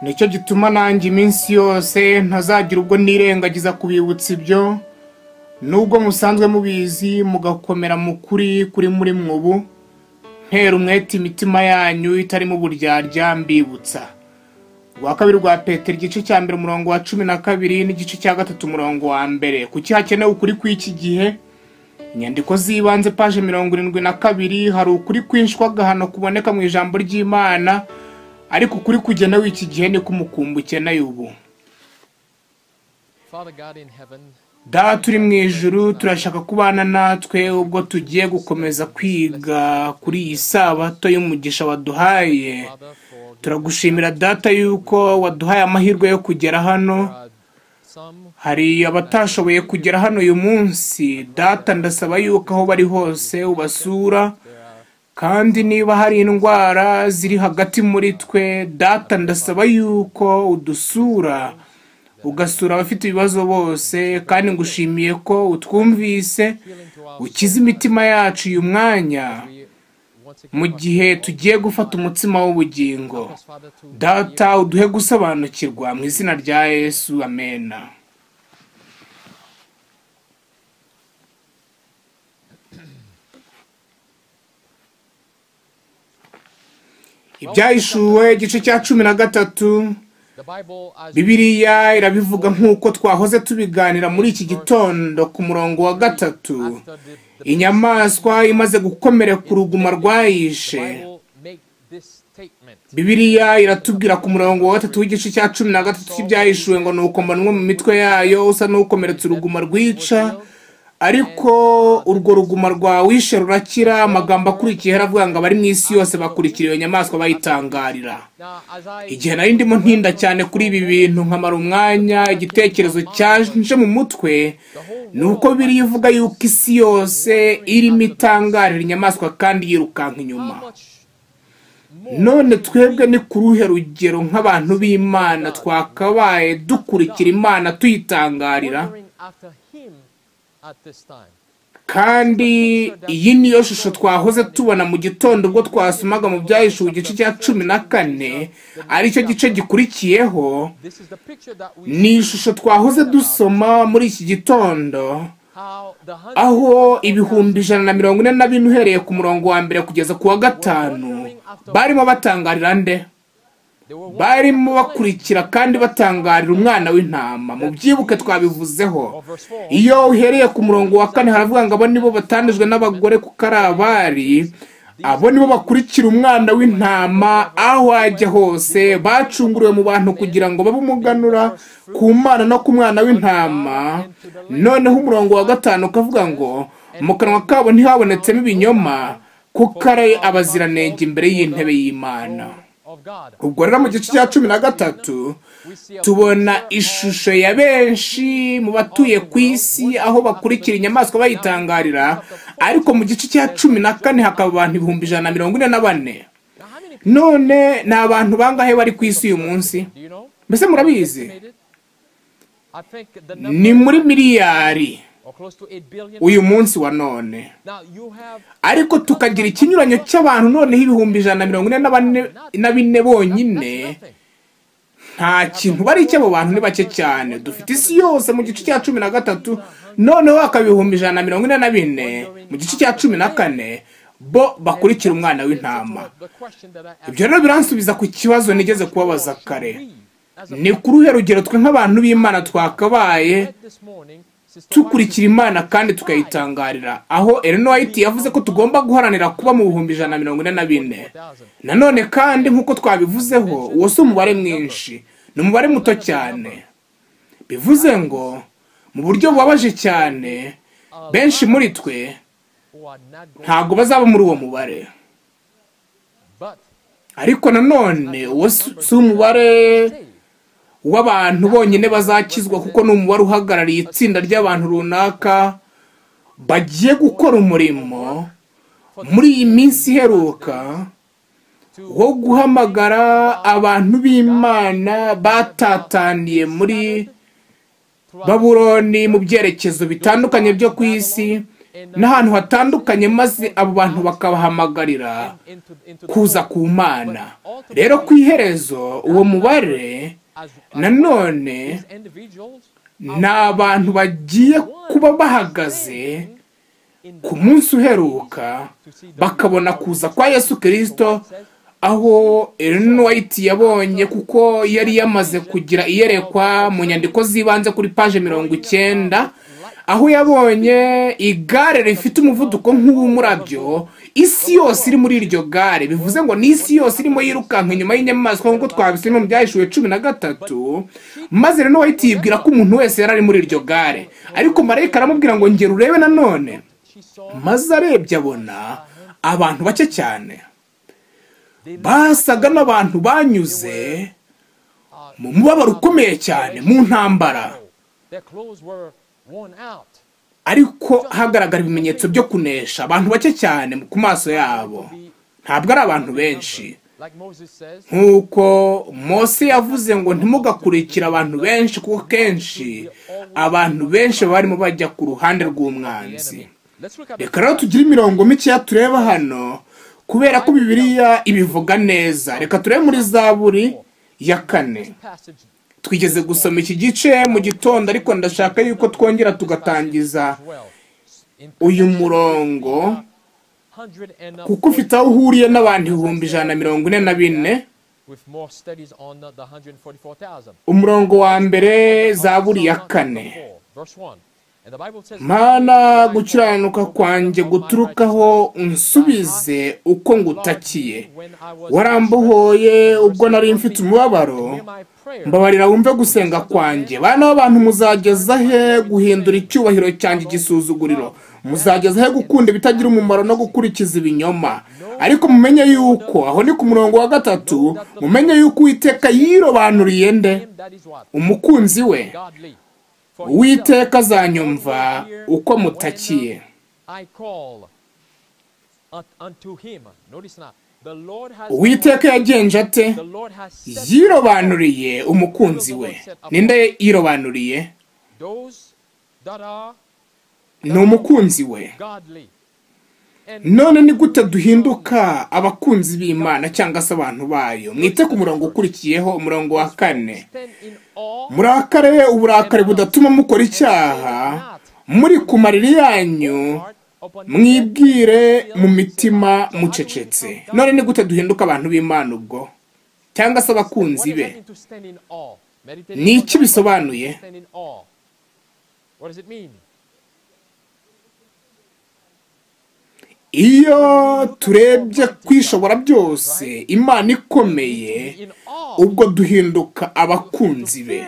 Nicyo gituma nanjye iminsi yose ntazagira ubwo nirengagiza kubibutsa ibyo, nubwo musanzwe mubizi mugakomera mu kuri kuri muri mwubu, ntera umwete imitima yanyu itarimo uburyarya mbibutsa. Rwa kabiri rwa Petero igice cya 1 umurongo wa 12 n'igice cya 3 umurongo wa 1. Kuki hakenewe ukuri kw'iki gihe? Inyandiko z'ibanze page 72 hari ukuri kwinshi kw'agahano kuboneka mu ijambo ry'Imana, ariko ukuri kugenewe iki gihe ni kumukumbu ukeneye ubu. Data turi mu ijuru, turashaka kubana natwe ubwo tugiye gukomeza kwiga kuri iyi sabato y'umugisha waduhaye. Turagushimira Data yuko waduhaye amahirwe yo kugera hano. Hari abatashoboye kugera hano uyu munsi. Data ndasaba yuko aho bari hose ubasura, kandi niba hari indwara ziri hagati muri twe, Data ndasaba yuko udusura, ugasura abafite ibibazo bose, kandi ngushimiye ko utwumvise, ukize imitima yacu uyu mwanya mu gihe tugiye gufata umutsima w'ubugingo. Data uduhe gusobanukirwa mu izina rya Yesu, amena. Ibyahishuwe igice cya 13, Bibiliya irabivuga nk'uko twahoze tubiganira muri iki gitondo ku murongo wa 3. Inyamaswa imaze gukomereka uruguma rwayishe. Bibiliya iratubwira ku murongo wa 3 w'igice cya 13 cy'ibyahishuwe ngo nuko mbonwa mu mitwe yayo usa n'ukomeretse uruguma rwica, ariko urwo ruguma rwawishe rurakira. Amagambo akurikiye aravuga ngo abari mu isi yose bakurikira iyo nyamaswa bayitangarira. Igihe nari ndimo ntinda cyane kuri ibi bintu nkamara umwanya, igitekerezo cyaje mu mutwe ni uko Bibiliya ivuga yuko isi yose irimo itangarira inyamaswa kandi yirukanka inyuma. None twebwe ni ku ruhe rugero nk'abantu b'Imana twakabaye dukurikira Imana tuyitangarira? Kandi iyi niyo shusho twahoze tubona mu gitondo ubwo twasomaga mu byahishuwe igice cya 14, aricyo gice gikurikiyeho. Ni ishusho twahoze dusoma muri iki gitondo, aho 144,000 uhereye ku murongo wa 1 kugeza ku wa 5 barimo batangarira nde? Barimo bakurikira kandi batangarira umwana w'intama. Mu byibuke twabivuzeho. Iyo uhereye ku murongo wa 4 haravuga ngo abo nibo batandijwe n'abagore kuko ari abari, abo nibo bakurikira umwana w'intama aho ajya hose, bacunguriwe mu bantu kugira ngo babe umuganura ku Mana no ku mwana w'intama. Noneho umurongo wa 5 ukavuga ngo mu kanwa kabo ntihabonetsemo ibinyoma, kuko ari abaziranenge imbere y'intebe y'Imana. Ubwo rero mu gice cya 13 tubona ishusho ya benshi mu batuye ku isi aho bakurikira inyamaswa bayitangarira, ariko mu gice cya 14 hakaba abantu 144,000. None ni abantu bangahe bari ku isi uyu munsi? Mbese murabizi? Ni muri miliyari uyu munsi wa none. Ariko tukagira ikinyuranyo cy'abantu noneho 144,000 bonyine. Nta kintu bari cy'abo bantu ni bake cyane. Dufite isi yose mu gice cya 13, noneho hakaba 144,000 mu gice cya 14 bo bakurikira umwana w'intama. Ibyo rero biransubiza ku kibazo nigeze kubabaza kare. Ni ku ruhe rugero twe nk'abantu b'Imana twakabaye tukurikira Imana kandi tukayitangarira, aho Ellen White yavuze ko tugomba guharanira kuba mu 144,000. Nanone kandi nk'uko twabivuzeho, uwo si umubare mwinshi, ni umubare muto cyane. Bivuze ngo mu buryo bubabaje cyane, benshi muri twe ntabwo bazaba muri uwo mubare. Ariko nanone uwo si umubare w'abantu bonyine bazakizwa, kuko ni umubare uhagarariye itsinda ry'abantu runaka bagiye gukora umurimo muri iyi minsi iheruka wo guhamagara abantu b'Imana batataniye muri Babuloni mu byerekezo bitandukanye byo ku isi, n'ahantu hatandukanye, maze abo bantu bakabahamagarira kuza ku Mana. Rero ku iherezo uwo mubare nanone ni abantu bagiye kuba bahagaze ku munsi uheruka bakabona kuza kwa Yesu Kristo, aho Ellen White yabonye, kuko yari yamaze kugira iyerekwa mu nyandiko z'ibanze kuri paje 90, aho yabonye igare rifite umuvuduko nk'uw'umurabyo, isi yose iri muri iryo gare. Bivuze ngo ni isi yose irimo yirukanka inyuma y'inyamaswa, nk'uko twabisomye mu Byahishuwe 13. Maze Ellen White yibwira ko umuntu wese yari ari muri iryo gare, ariko marayika aramubwira ngo ngera urebe nanone. Maze arebye abona abantu bake cyane basaga n'abantu banyuze mu mubabaro ukomeye cyane mu ntambara, ariko hagaragara ibimenyetso byo kunesha. Abantu bake cyane ku maso yabo, ntabwo ari abantu benshi. Nk'uko Mose yavuze ngo ntimugakurikire abantu benshi, kuko kenshi abantu benshi barimo bajya ku ruhande rw'umwanzi. Reka rero tugire imirongo mikeya tureba hano, kubera ko Bibiliya ibivuga neza. Reka turebe muri Zaburi ya 4. Twigeze gusoma iki gice mu gitondo, ariko ndashaka yuko twongera tugatangiza uyu murongo, kuko ufite aho uhuriye n'abantu 144,000. Umurongo wa mbere, Zaburi ya 4. Mana, gukiranuka kwanjye guturukaho, unsubize uko ngutakiye. Warambohoye ubwo nari mfite umubabaro, mbabarira wumve gusenga kwanjye. Bana b'abantu, muzageza he guhindura icyubahiro cyanjye igisuzuguriro? Muzageza he gukunda ibitagira umumaro no gukurikiza ibinyoma? Ariko mumenye yuko, aho ni ku murongo wa 3, mumenye yuko Uwiteka yirobanuriye nde? Umukunzi we. Uwiteka azanyumva uko mutakiye. Uwiteka yagenje ate? Yirobanuriye umukunzi we. Ninde yirobanuriye? Ni umukunzi we. None ni gute duhinduka abakunzi b'Imana cyangwa se abantu bayo? Mwite ku murongo ukurikiyeho, umurongo wa 4. Murakare uburakari budatuma mukora icyaha, muri ku mariri yanyu mwibwire mu mitima mucecetse. None ni gute duhinduka abantu b'Imana ubwo cyangwa se abakunzi be? Ni iki bisobanuye? Iyo turebye kwishobora byose Imana ikomeye, ubwo duhinduka abakunzi be.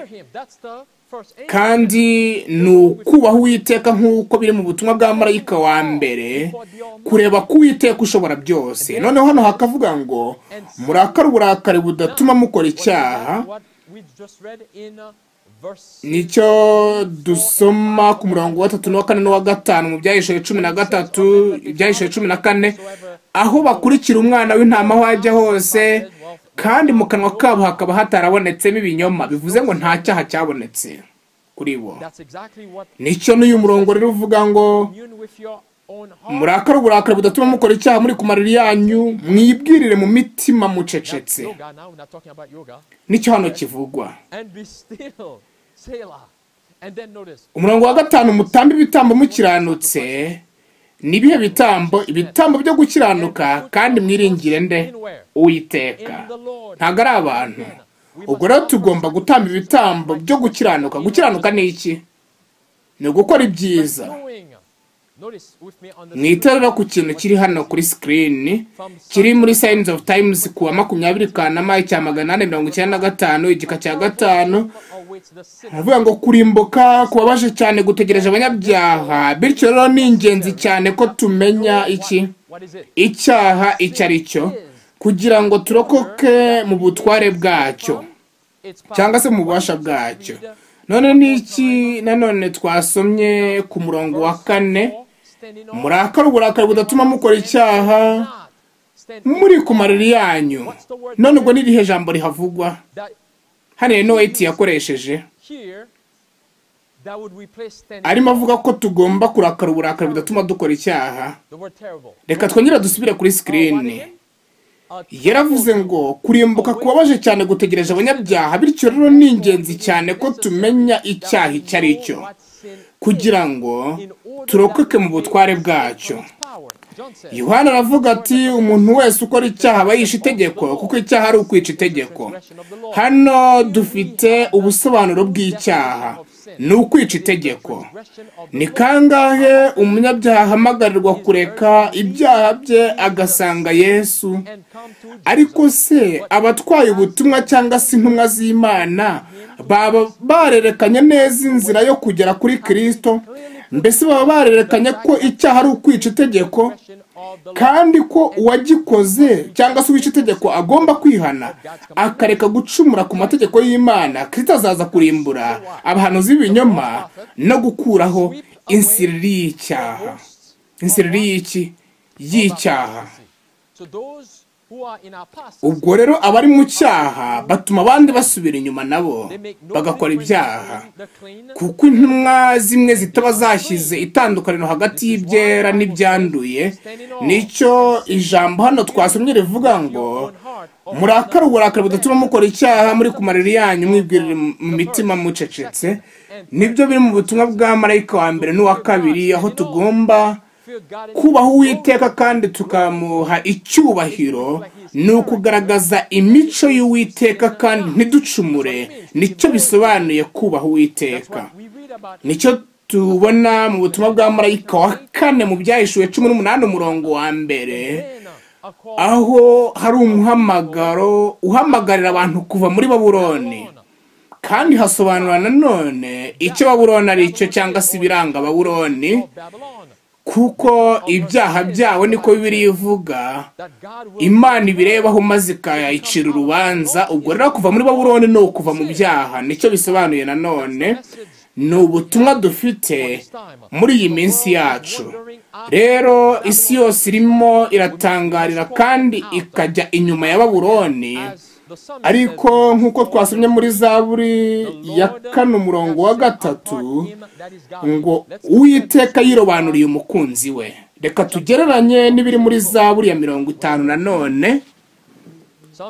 Kandi ni ukubaha Uwiteka nk'uko biri mu butumwa bwa marayika wa mbere, kureba ko Uwiteka ushobora byose. Noneho hano hakavuga ngo murakare uburakari budatuma mukora icyaha. Nicyo dusoma ku murongo wa 3 n'uwa 4 n'uwa 5 mu Byahishuwe 13, Ibyahishuwe 14, aho bakurikira umwana w'intama aho ajya hose, kandi mu kanwa kabo hakaba hatarabonetsemo ibinyoma. Bivuze ngo nta cyaha cyabonetse kuri bo. Nicyo n'uyu murongo rero uvuga ngo murakare uburakari budatuma mukora icyaha, muri ku mariri yanyu mwibwirire mu mitima mucecetse. Nicyo hano kivugwa. Umurongo wa 5, mutambe ibitambo mukiranutse. Ni ibihe bitambo? Ibitambo byo gukiranuka, kandi mwiringire nde? Uwiteka. Ntabwo ari abantu. Ubwo rero tugomba gutamba ibitambo byo gukiranuka. Gukiranuka ni iki? Ni ugukora ibyiza. Mwiterera ku kintu kiri hano kuri screen, kiri muri Signs of Times kuwa 20 Kanama 1895, igika cya 5. Avuga ngo kurimbuka kubabaje cyane gutegereje abanyabyaha. Bityo rero ni ingenzi cyane ko tumenya iki icyaha icyo ari cyo, kugira ngo turokoke mu butware bwacyo cyangwa se mu bubasha bwacyo. None niki nanone twasomye ku murongo wa 4, murakare uburakari budatuma mukora icyaha, muri ku mariri yanyu. None ubwo ni irihe jambo rihavugwa? Hano Ellen White yakoresheje Arimo avuga ko tugomba kurakara uburakari budatuma dukora icyaha. Reka twongere dusubire kuri sikirini. Yaravuze ngo kurimbuka kubabaje cyane gutegereje abanyabyaha, bityo rero ni ingenzi cyane ko tumenya icyaha icyo ari cyo kugira ngo turokoke mu butware bwacyo. Yohana aravuga ati umuntu wese ukora icyaha aba yishe itegeko, kuko icyaha ari ukwica itegeko. Hano dufite ubusobanuro bw'icyaha, ni ukwica itegeko. Ni kangahe umunyabyaha ahamagarirwa kureka ibyaha bye agasanga Yesu? Ariko se abatwaye ubutumwa cyangwa se intumwa z'Imana baba barerekanye neza inzira yo kugera kuri Kristo? Mbese baba barerekanye ko icyaha ari ukwica itegeko, kandi ko uwagikoze cyangwa se uwica itegeko agomba kwihana akareka gucumura ku mategeko y'Imana? Kristo azaza kurimbura abahanuzi b'ibinyoma no gukuraho insiriri y'icyaha. Insiriri y'iki? Y'icyaha. Ubwo rero abari mu cyaha batuma abandi basubira inyuma nabo bagakora ibyaha, kuko intumwa zimwe zitaba zashyize itandukaniro hagati y'ibyera n'ibyanduye. Nicyo ijambo hano twasomye rivuga ngo murakare uburakari budatuma mukora icyaha, muri ku mariri yanyu mwibwirira mu mitima mucecetse. Nibyo biri mu butumwa bwa marayika wa mbere n'uwa kabiri, aho tugomba kubaha Uwiteka kandi tukamuha icyubahiro. Ni ukugaragaza imico y'Uwiteka kandi ntiducumure. Nicyo bisobanuye kubaha Uwiteka. Nicyo tubona mu butumwa bwa marayika wa kane mu Byahishuwe 18 umurongo wa 1, aho hari umuhamagaro uhamagarira abantu kuva muri Babuloni. Kandi hasobanura nanone icyo Babuloni ari cyo cyangwa se ibiranga Babuloni, kuko ibyaha byawo niko Bibiliya ivuga, Imana ibirebaho maze ikayicira urubanza. Ubwo rero kuva muri Babuloni ni ukuva mu byaha, nicyo bisobanuye nanone. Ni ubutumwa dufite muri iyi minsi yacu. Rero isi yose irimo iratangarira kandi ikajya inyuma ya Babuloni, ariko nk'uko twasomye muri Zaburi ya 4 umurongo wa 3 ngo Uwiteka yirobanuriye umukunzi we. Reka tugereranye n'ibiri muri Zaburi ya 50 nanone,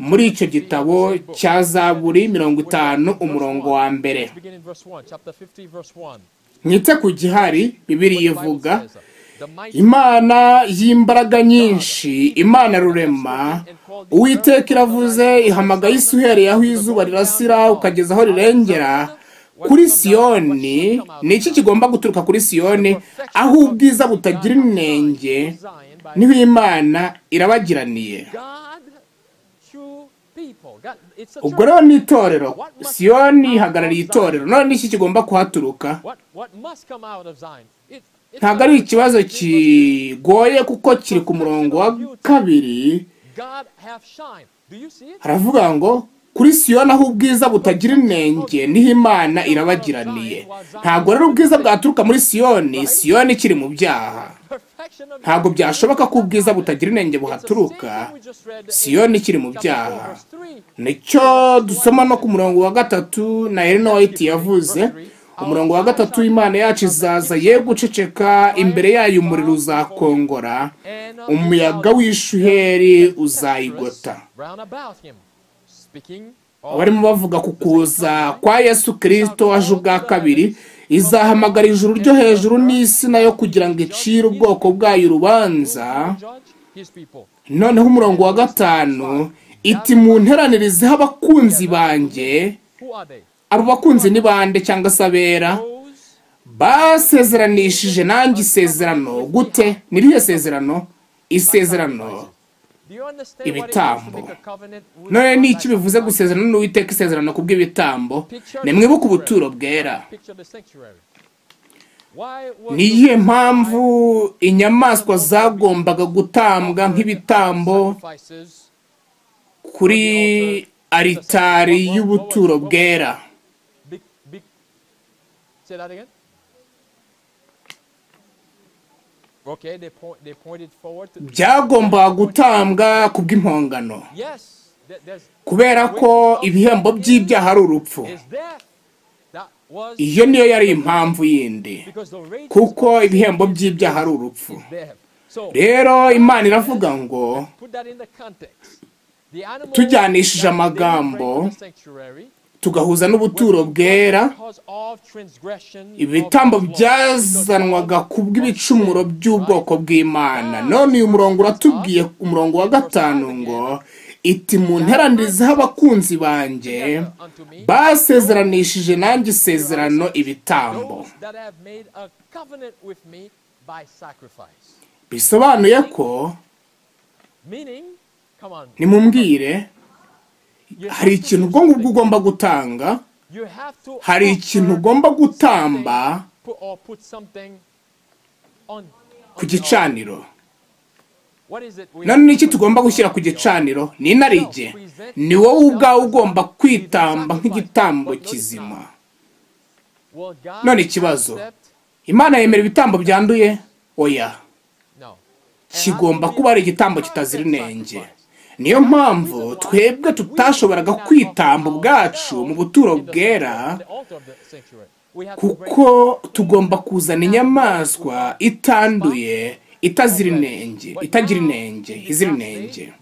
muri icyo gitabo cya Zaburi 50 umurongo wa 1. Mwite ku gihari Bibiliya ivuga, Imana y'imbaraga nyinshi, Imana rurema, Uwiteka iravuze, ihamagaye isi uhereye aho izuba rirasira ukageza aho rirengera. Kuri Siyoni, ni iki kigomba guturuka kuri Siyoni? Aho ubwiza butagira inenge, niho Imana irabagiraniye. Ubwo rero ni itorero, Siyoni ihagarariye itorero. None iki kigomba kuhaturuka? Ntabwo ari ikibazo kigoye kuko kiri ku murongo wa 2. Haravuga ngo kuri Siyoni aho ubwiza butagira inenge niho Imana irabagiraniye. Ntabwo rero ubwiza bwaturuka muri Siyoni, Siyoni ikiri mu byaha. Ntabwo byashoboka ko ubwiza butagira inenge buhaturuka, Siyoni ikiri mu byaha. Nicyo dusoma no ku murongo wa 3 na Ellen White yavuze. Umurongo wa 3, Imana yacu izaza ye guceceka, imbere yayo umuriro uzakongora, umuyaga w'ishuheri uzayigota. Abarimo bavuga ku kuza kwa Yesu Kristo aje ubwa kabiri, izahamagara ijuru ryo hejuru n'isi nayo kugira ngo icire ubwoko bwayo urubanza. Noneho umurongo wa 5 iti munteranirizeho abakunzi banjye. Abo bakunzi ni bande cyangwa se abera? Basezeranishije nanjye isezerano. Gute? Ni irihe sezerano? Isezerano ibitambo. None ni iki bivuze gusezerana n'Uwiteka isezerano kubw'ibitambo? Nimwibuke ubuturo bwera. Ni iyihe mpamvu inyamaswa zagombaga gutambwa nk'ibitambo kuri aritari y'ubuturo bwera? Byagombaga gutambwa kubw'impongano, kubera ko ibihembo by'ibyaha ari urupfu. Iyo niyo yari impamvu yindi, kuko ibihembo by'ibyaha ari urupfu. Rero Imana iravuga ngo tujyanishije amagambo tugahuza n'ubuturo bwera, ibitambo byazanwaga kubw'ibicumuro by'ubwoko bw'Imana. None uyu murongo uratubwiye, umurongo wa 5 ngo iti munteranirizeho abakunzi banjye basezeranishije nanjye isezerano ibitambo. Bisobanuye ko, nimumbwire, hari ikintu ubwo ngubwo ugomba gutanga, hari ikintu ugomba gutamba ku gicaniro. None niki tugomba gushyira ku gicaniro? Ni inarijye. Ni wowe ubwawe ugomba kwitamba nk'igitambo kizima. None ikibazo, Imana yemera ibitambo byanduye? Oya, kigomba kuba ari igitambo kitazira inenge. Niyo mpamvu twebwe tutashoboraga kwitamba ubwacu mu buturo bwera, kuko tugomba kuzana inyamaswa itanduye, itazira inenge, itagira inenge, izira inenge.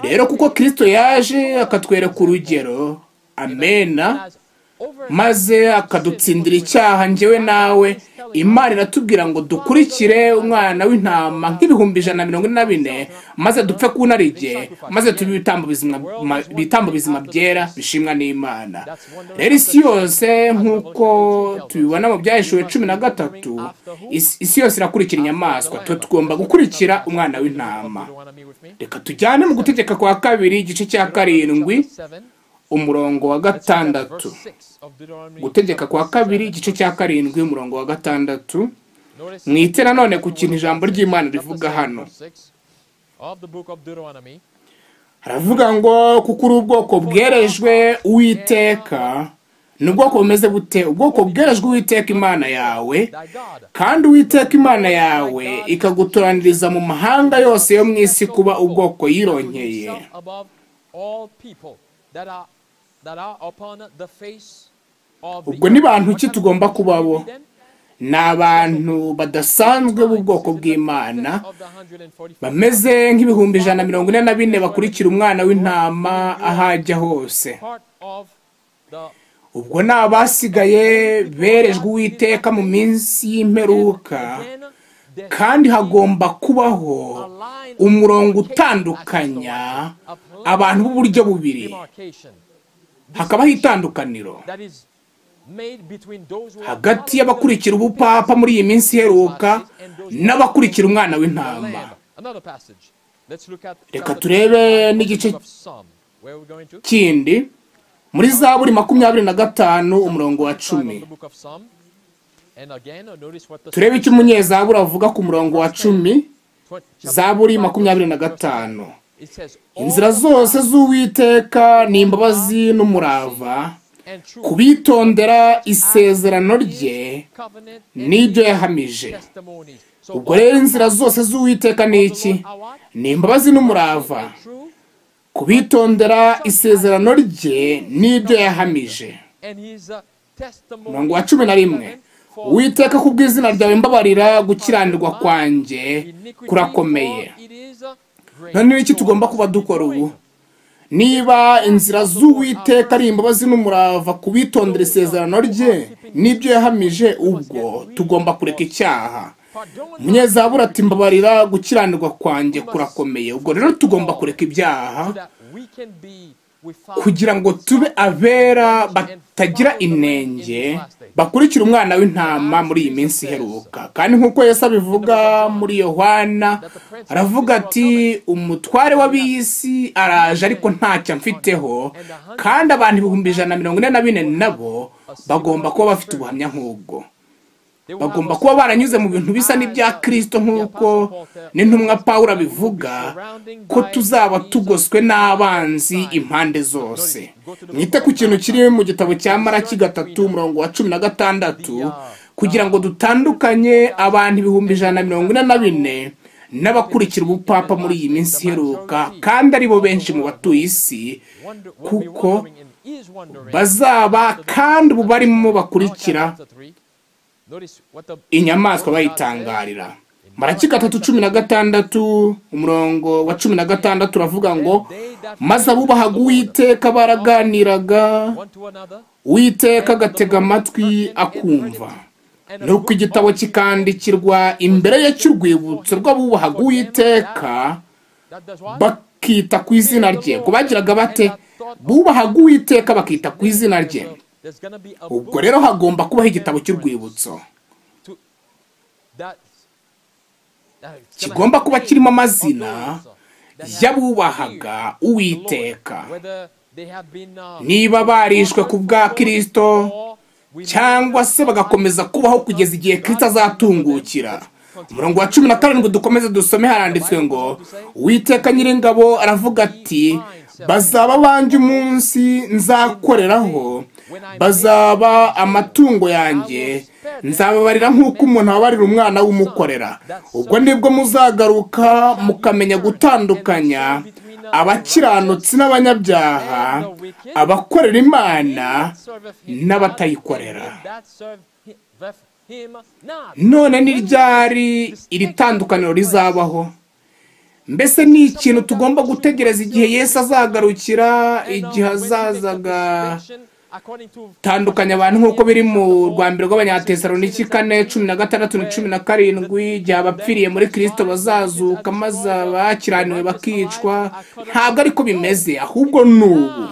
Rero kuko Kristo yaje akatwereka urugero, amena, maze akadutsindira icyaha njyewe nawe, Imana iratubwira ngo dukurikire umwana w'intama nk'ibihumbi 144, maze dupfe ku narijye, maze tube ibitambo bizima byera bishimwa n'Imana. Rero isi yose nk'uko tubibona mu Byahishuwe 13, isi yose irakurikira inyamaswa, twe tugomba gukurikira umwana w'intama. Reka tujyane mu Gutegeka kwa Kabiri igice cya 7 umurongo wa 6. Gutegeka kwa Kabiri igice cya 7 umurongo wa 6. Mwite nanone ku kintu ijambo ry'Imana rivuga hano. Haravuga ngo kuko uri ubwoko bwerejwe Uwiteka. Ni ubwoko bumeze bute? Ubwoko bwerejwe Uwiteka Imana yawe, kandi Uwiteka Imana yawe ikagutoraniriza mu mahanga yose yo mu isi kuba ubwoko yironkeye. Ubwo ni bantu ki tugomba kubabo? Ni abantu badasanzwe b'ubwoko bw'Imana, bameze nk'ibihumbi 144 bakurikira umwana w'intama ahajya hose. Ubwo ni abasigaye berejwe Uwiteka mu minsi y'imperuka, kandi hagomba kubaho umurongo utandukanya abantu b'uburyo bubiri, hakabaho itandukaniro hagati y'abakurikira ubupapa muri iyi minsi iheruka n'abakurikira umwana w'intama. Reka turebe n'igice kindi muri Zaburi 25 umurongo wa 10. Turebe icyo umunyezaburi avuga ku murongo wa 10, Zaburi 25. Inzira zose z'Uwiteka ni imbabazi n'umurava kubitondera isezerano rye n'ibyo yahamije. Ubwo rero inzira zose z'Uwiteka ni iki? Ni imbabazi n'umurava kubitondera isezerano rye n'ibyo yahamije. Umurongo wa 11. Uwiteka kubw'izina ryawe mbabarira, gukiranirwa kwanjye kurakomeye. None iki tugomba kuba dukora ubu? Niba inzira z'Uwiteka ari imbabazi n'umurava kubitondera isezerano rye n'ibyo yahamije, ubwo tugomba kureka icyaha. Umunyezaburi ati mbabarira, gukiranirwa kwanjye kurakomeye. Ubwo rero tugomba kureka ibyaha kugira ngo tube abera batagira inenge, bakurikira umwana w'intama muri iyi minsi iheruka. Kandi nk'uko Yesu abivuga muri Yohana, aravuga ati umutware w'ab'isi araje ariko ntacyo amfiteho, kandi abantu 144,000 nabo bagomba kuba bafite ubuhamya nk'ubwo. Bagomba kuba baranyuze mu bintu bisa n'ibya Kristo, nk'uko n'intumwa Pawulo abivuga ko tuzaba tugoswe n'abanzi impande zose. Mwite ku kintu kiri mu gitabo cya Maraki 3 umurongo wa 16, kugira ngo dutandukanye abantu 144,000 n'abakurikira ubupapa muri iyi minsi iheruka, kandi aribo benshi mu batuye isi, kuko bazaba kandi ubu barimo bakurikira inyamaswa bayitangarira. Maraki 3:16 umurongo wa 16 uravuga ngo maze abubahaga Uwiteka baraganiraga, Uwiteka agatega amatwi akumva. Nuko igitabo kikandikirwa imbere ye cy'urwibutso rw'abubahaga Uwiteka bakita ku izina rye. Ngo bagiraga bate? Bubahaga Uwiteka bakita ku izina rye. Ubwo rero hagomba kubaho igitabo cy'urwibutso kigomba kuba kirimo amazina y'abubahaga Uwiteka, niba barishwe ku bwa Kristo cyangwa se bagakomeza kubaho kugeza igihe Kristo azatungukira. Umurongo wa 17 dukomeze dusome, haranditswe ngo Uwiteka Nyiringabo aravuga ati bazaba banjye umunsi nzakoreraho, bazaba amatungo yanjye, nzababarira nk'uko umuntu ababarira umwana w'umukorera. Ubwo nibwo muzagaruka mukamenya gutandukanya abakiranutsi n'abanyabyaha, abakorera Imana n'abatayikorera. None ni ryari iri tandukaniro rizabaho? Mbese ni ikintu tugomba gutegereza igihe Yesu azagarukira, igihe azazaga tandukanya abantu nk'uko biri mu rwambere rw'Abanyatesaloniki 4:16 na 17, igihe abapfiriye muri Kristo bazazuka maze abakiraniwe bakicwa? Ntabwo ariko bimeze, ahubwo n'ubu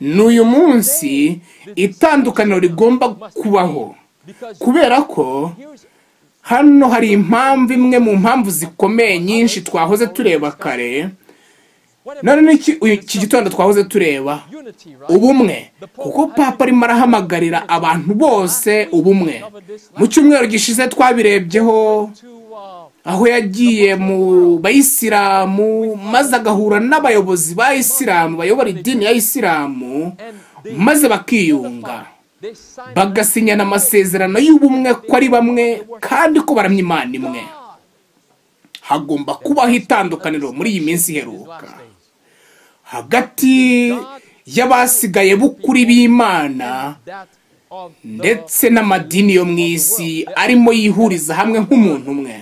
n'uyu munsi itandukaniro rigomba kubaho, kubera ko hano hari impamvu imwe mu mpamvu zikomeye nyinshi twahoze tureba kare. None iki gitondo twahoze tureba ubumwe, kuko Papa arimo arahamagarira abantu bose ubumwe. Mu cyumweru gishize twabirebyeho aho yagiye mu bayisilamu maze agahura n'abayobozi ba Isilamu bayobora idini ya Isilamu, maze bakiyunga bagasinyana amasezerano y'ubumwe ko ari bamwe kandi ko baramya Imana imwe. Hagomba kubaho itandukaniro muri iyi minsi iheruka hagati y'abasigaye b'ukuri b'Imana ndetse n'amadini yo mu isi arimo yihuriza hamwe nk'umuntu umwe.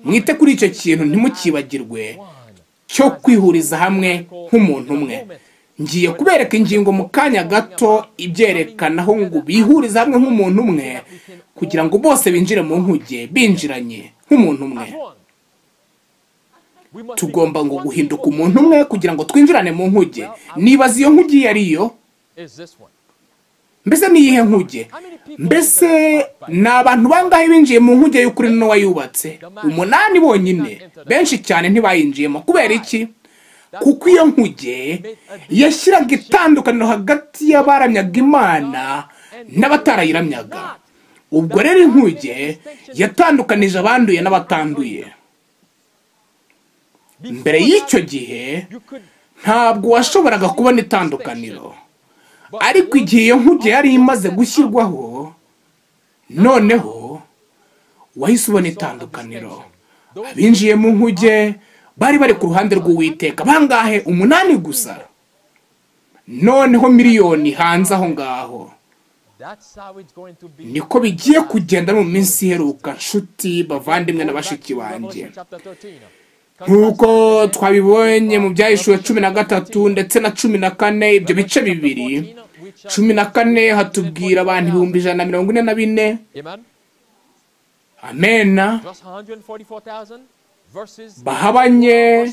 Mwite kuri icyo kintu, ntimukibagirwe cyo kwihuriza hamwe nk'umuntu umwe. Ngiye kubereka ingingo mu kanya gato ibyerekanaho ngo bihuriza hamwe nk'umuntu umwe, kugira ngo bose binjire mu nkuge binjiranye nk'umuntu umwe. Tugomba ngo guhinduka umuntu umwe kugira ngo twinjirane mu nkuge. Nibaza iyo nkuge iyo ari yo. Mbese ni iyihe nkuge? Mbese ni abantu bangahe binjiye mu nkuge y'ukuri Nowa yubatse? 8 bonyine. Benshi cyane ntibayinjiyemo. Kubera iki? Kuko iyo nkuge yashyiraga itandukaniro hagati y'abaramyaga Imana n'abatarayiramyaga. Ubwo rero inkuge yatandukanije abanduye n'abatanduye. Mbere y'icyo gihe ntabwo washoboraga kubona itandukaniro, ariko igihe iyo nkuge yari imaze gushyirwaho, noneho wahise ubona itandukaniro. Abinjiye mu nkuge bari bari ku ruhande rw'Uwiteka bangahe? 8 gusa. Noneho miliyoni hanze aho ngaho. Niko bigiye kugenda mu minsi iheruka, nshuti bavandimwe na bashiki banjye. Nk'uko twabibonye mu Byahishuwe 13 ndetse na 14, ibyo bice bibiri. 14 hatubwira abantu 144,000. Amena. Bahabanye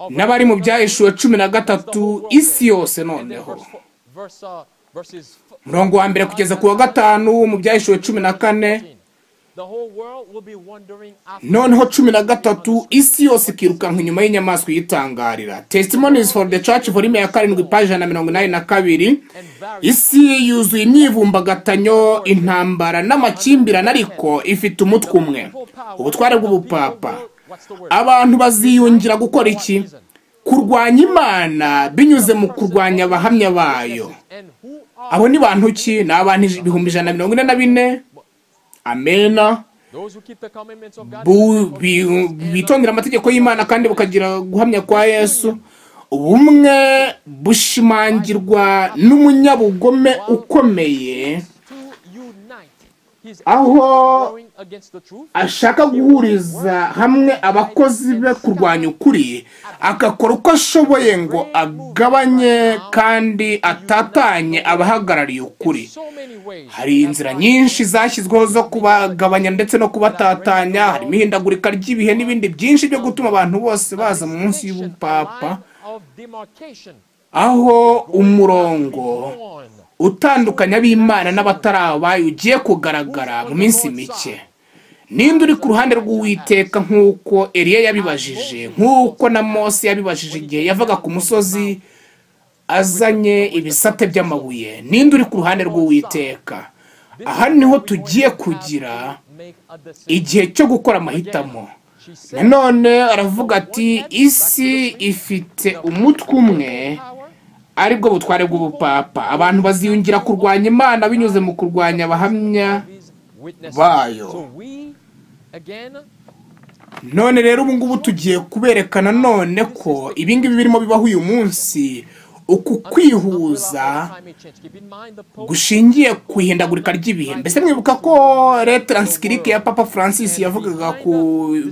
n'abari mu Byahishuwe 13 isi yose. Noneho umurongo wa 1 kugeza ku wa 5 mu Byahishuwe 14. Noneho 13 isi yose ikirukanka inyuma y'inyamaswa yitangarira. Testimonies for the Church volume ya 7 page 182. Isi yuzuye imyivumbagatanyo, intambara n'amakimbirane, ariko ifite umutwe umwe, ubutware bw'ubupapa. Abantu baziyungira gukora iki? Kurwanya Imana binyuze mu kurwanya abahamya bayo. Abo ni bantu ki? Ni abantu 144,000. Amena. Bitondera amategeko y'Imana kandi bakagira guhamya kwa Yesu. Ubumwe bushimangirwa n'umunyabugome ukomeye, aho ashaka guhuriza hamwe abakozi be kurwanya ukuri, agakora uko ashoboye ngo agabanye kandi atatanye abahagarariye ukuri. Hari inzira nyinshi zashyizweho zo kubagabanya ndetse no kubatatanya, harimo ihindagurika ry'ibihe n'ibindi byinshi byo gutuma abantu bose baza munsi y'ubupapa, aho umurongo utandukanya ab'Imana n'abatarabaye ugiye kugaragara mu minsi mike. Ninde uri ku ruhande rw'Uwiteka nk'uko Eliya yabibajije, nk'uko na Mose yabibajije igihe yavaga ku musozi azanye ibisate by'amabuye? Ninde uri ku ruhande rw'Uwiteka? Aha niho tugiye kugira igihe cyo gukora amahitamo. Nanone aravuga ati isi ifite umutwe umwe, aribwo butware bw'ubupapa. Abantu baziyungira kurwanya Imana binyuze mu kurwanya abahamya bayo. None rero ubu ngubu tugiye kuberekana none ko ibingibi birimo bibaho uyu munsi, uku kwihuza gushingiye ku ihindagurika ry'ibihe. Mbese mwibuka ko lettre encyclique ya Papa Francis yavugaga ku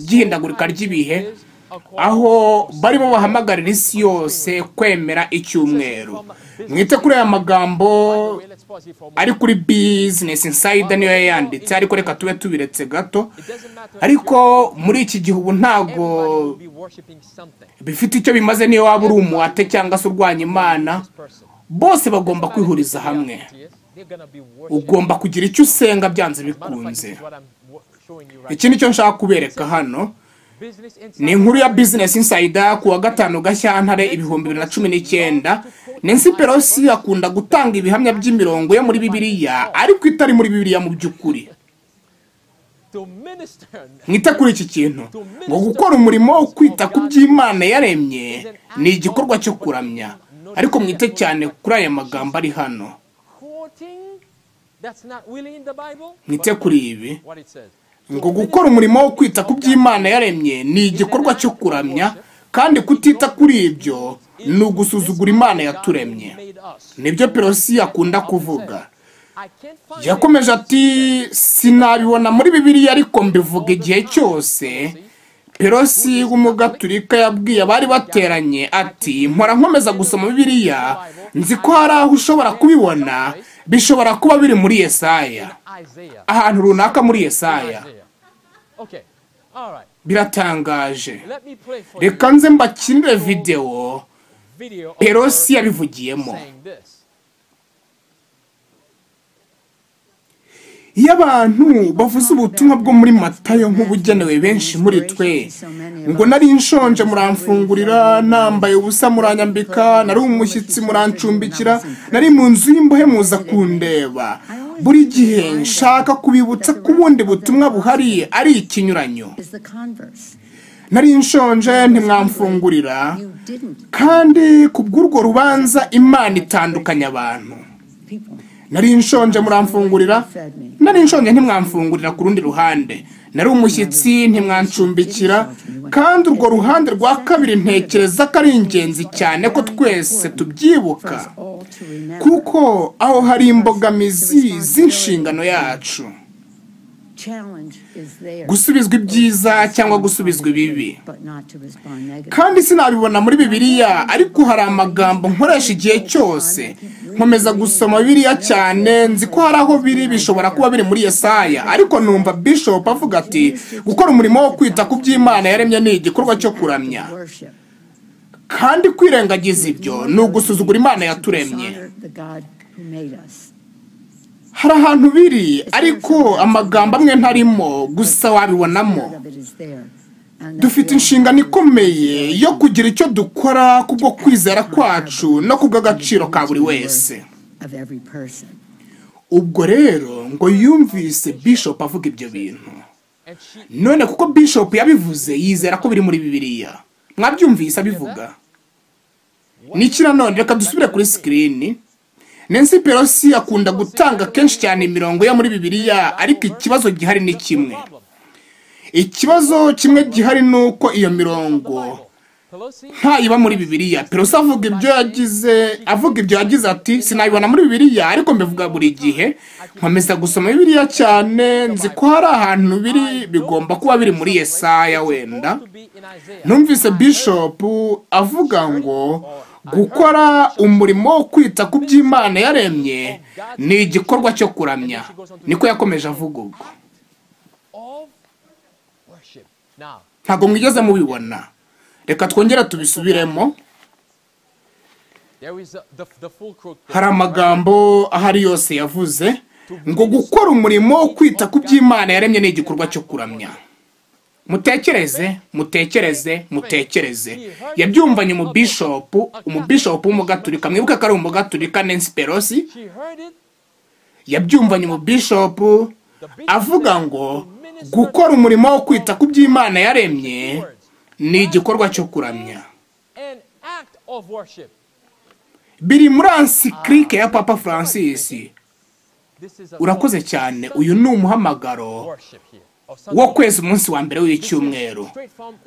by'ihindagurika ry'ibihe, aho barimo bahamagarira isi yose kwemera icyumweru. Mwite kuri aya magambo ari kuri Business Insider, niyo yayanditse, ariko reka tube tubiretse gato. Ariko muri iki gihe ubu ntago bifite icyo bimaze, niyo waba uri umuate cyangwa se urwanya Imana, bose bagomba kwihuriza hamwe. Ugomba kugira icyo usenga byanze bikunze. Iki nicyo nshaka kubereka hano. Ni inkuru ya Business Insider ku wa 5 Gashyantare 2019. Nancy Pelosi akunda gutanga ibihamya by'imirongo yo muri Bibiliya, ariko itari muri Bibiliya mu by'ukuri. Mwite kuri iki kintu ngo gukora umurimo wo kwita ku by'Imana yaremye ni igikorwa cyo kuramya. Ariko mwite cyane kuri aya magambo ari hano. Mwite kuri ibi ngo gukora umurimo wo kwita ku by'Imana yaremye ni igikorwa cyo kuramya, kandi kutita kuri ibyo ni ugusuzugura Imana yaturemye. Nibyo Pelosi akunda kuvuga. Yakomeje ati sinabibona muri Bibiliya ariko mbivuga igihe cyose. Pelosi w'umugaturika yabwiye abari bateranye ati mpora nkomeza gusoma Bibiliya, nzi ko hari aho ushobora kubibona, bishobora kuba biri muri Yesaya, ahantu runaka muri Yesaya. Biratangaje. Reka nze mbakinire video Pelosi yabivugiyemo. Iyo abantu bavuze ubutumwa bwo muri Matayo nk'ubugenewe benshi muri twe, ngo nari nshonje muramfungurira, nambaye ubusa muranyambika, nari umushyitsi murancumbikira, nari mu nzu y'imbohe muza kundeba, buri gihe nshaka kubibutsa ko ubundi butumwa buhari ari ikinyuranyo. Nari nshonje ntimwamfungurira, kandi kubw'urwo rubanza Imana itandukanya abantu. Nari nshonje muramfungurira, nari nshonje ntimwamfungurira ku rundi ruhande, nari umushyitsi ntimwancumbikira, kandi urwo ruhande rwa kabiri ntekereza ko ari ingenzi cyane ko twese tubyibuka, kuko aho hari imbogamizi z'inshingano yacu, gusubizwa ibyiza cyangwa gusubizwa ibibi. Kandi sinabibona muri Bibiliya, ariko hari amagambo nkoresha igihe cyose. Nkomeza gusoma Bibiliya cyane, nzi ko hari aho biri, bishobora kuba biri muri Yesaya, ariko numva Bishop avuga ati gukora umurimo wo kwita ku by'Imana yaremye ni igikorwa cyo kuramya, kandi kwirengagiza ibyo ni ugusuzugura Imana yaturemye. Hari ahantu biri, ariko amagambo amwe ntarimo, gusa wabibonamo. Dufite inshingano ikomeye yo kugira icyo dukora kubwo kwizera kwacu no kubw'agaciro ka buri wese. Ubwo rero ngo yumvise Bishop avuga ibyo bintu. None kuko Bishop yabivuze yizera ko biri muri Bibiliya. Mwabyumvise abivuga. Niki nanone reka dusubire kuri screen. Nancy Pelosi akunda gutanga kenshi cyane imirongo yo muri Bibiliya, ariko ikibazo gihari ni kimwe. Ikibazo kimwe gihari nuko iyo mirongo Ntayiba muri Bibiliya. Pelosi avuga ibyo yagize ati sinabibona muri Bibiliya, ariko mbivuga buri gihe, nkomeza gusoma Bibiliya cyane, nzi ko hari ahantu biri, bigomba kuba biri muri Yesaya wenda. Numvise Bishop avuga ngo gukora umurimo wo kwita ku by'Imana yaremye ni igikorwa cyo kuramya. Niko yakomeje avuga ubwo. Ntabwo mwigeze mubibona. Reka twongera tubisubiremo. Hari amagambo ahari yose yavuze ngo gukora umurimo wo kwita ku by'Imana yaremye ni igikorwa cyo kuramya. Mutekereze, mutekereze, mutekereze. Yabyumvanye umubishopu w'umugaturika, mwibuke ko ari umugaturika Nancy Pelosi. Yabyumvanye umubishopu avuga ngo gukora umurimo wo kwita ku by'Imana yaremye ni igikorwa cyo kuramya. Biri muri encyclique ya Papa Francis. Urakoze cyane. Uyu ni umuhamagaro wo kwezi umunsi wa mbere w'icyumweru.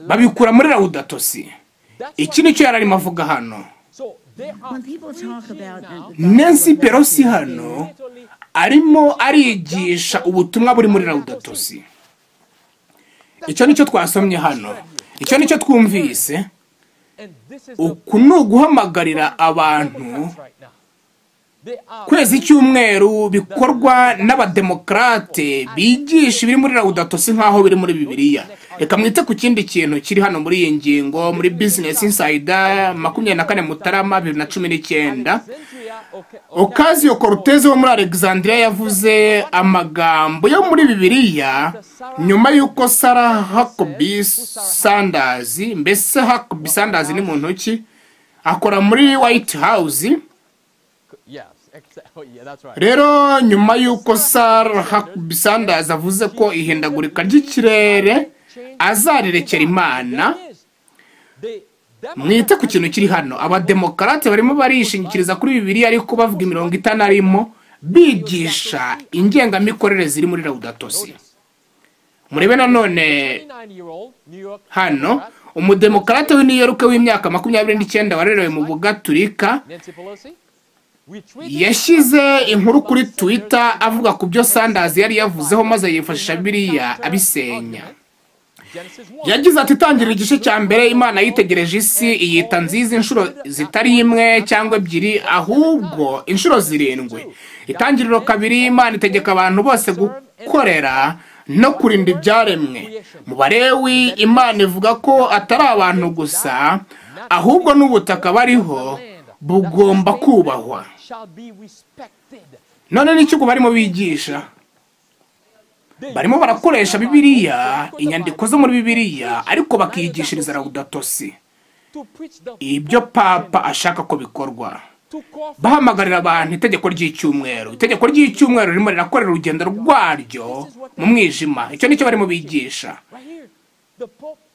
Babikura muri Laudato Si. Iki nicyo yararimo avuga hano. Nancy Pelosi hano arimo arigisha ubutumwa buri muri Laudato Si. Icyo nicyo twasomye hano. Icyo nicyo twumvise. Uku ni uguhamagarira abantu kwezi icyumweru bikorwa n'abademokrate bigisha ibiri muri Laudato Si nkaho biri muri Bibiliya. Reka mwite ku kindi kintu kiri hano muri iyi ngingo muri Business Insider 24 Mutarama 2019. Ocasio Cortez wo muri Alexandria yavuze amagambo yo muri Bibiliya nyuma y'uko Sarah Huckabee Sanders, mbese Huckabee Sanders ni muntu ki, akora muri White House. Rero nyuma y'uko Sarah Huckabee Sanders avuze ko ihindagurika ry'ikirere azarirekera Imana, mwite ku kintu kiri hano. Abademokarate barimo barishingikiriza kuri Bibiliya, ariko bavuga imirongo itanarimo, bigisha ingengamikorere ziri muri Laudato Si. Murebe nanone hano umudemokarate w'i New York w'imyaka 29 warerewe mu Bugaturika yashyize inkuru kuri Twitter avuga ku byo Sanders yari yavuzeho, maze yifashisha Bibiliya abisenya. Yagize ati tangira igice cya mbere, Imana yitegereje isi iyita nziza inshuro zitari imwe cyangwa ebyiri, ahubwo inshuro 7. Itangiriro 2, Imana itegeka abantu bose gukorera no kurinda ibyaremwe. Mu Balewi Imana ivuga ko atari abantu gusa, ahubwo n'ubutaka bariho bugomba kubahwa. None n'icyo barimo bigisha, barimo barakoresha Bibiliya, inyandiko zo muri Bibiliya, ariko bakigishiriza Laudato Si, ibyo Papa ashaka ko bikorwa. Bahamagarira abantu itegeko ry'icyumweru. Itegeko ry'icyumweru ririmo rirakorera urugendo rwaryo mu mwijima. Icyo nicyo barimo bigisha.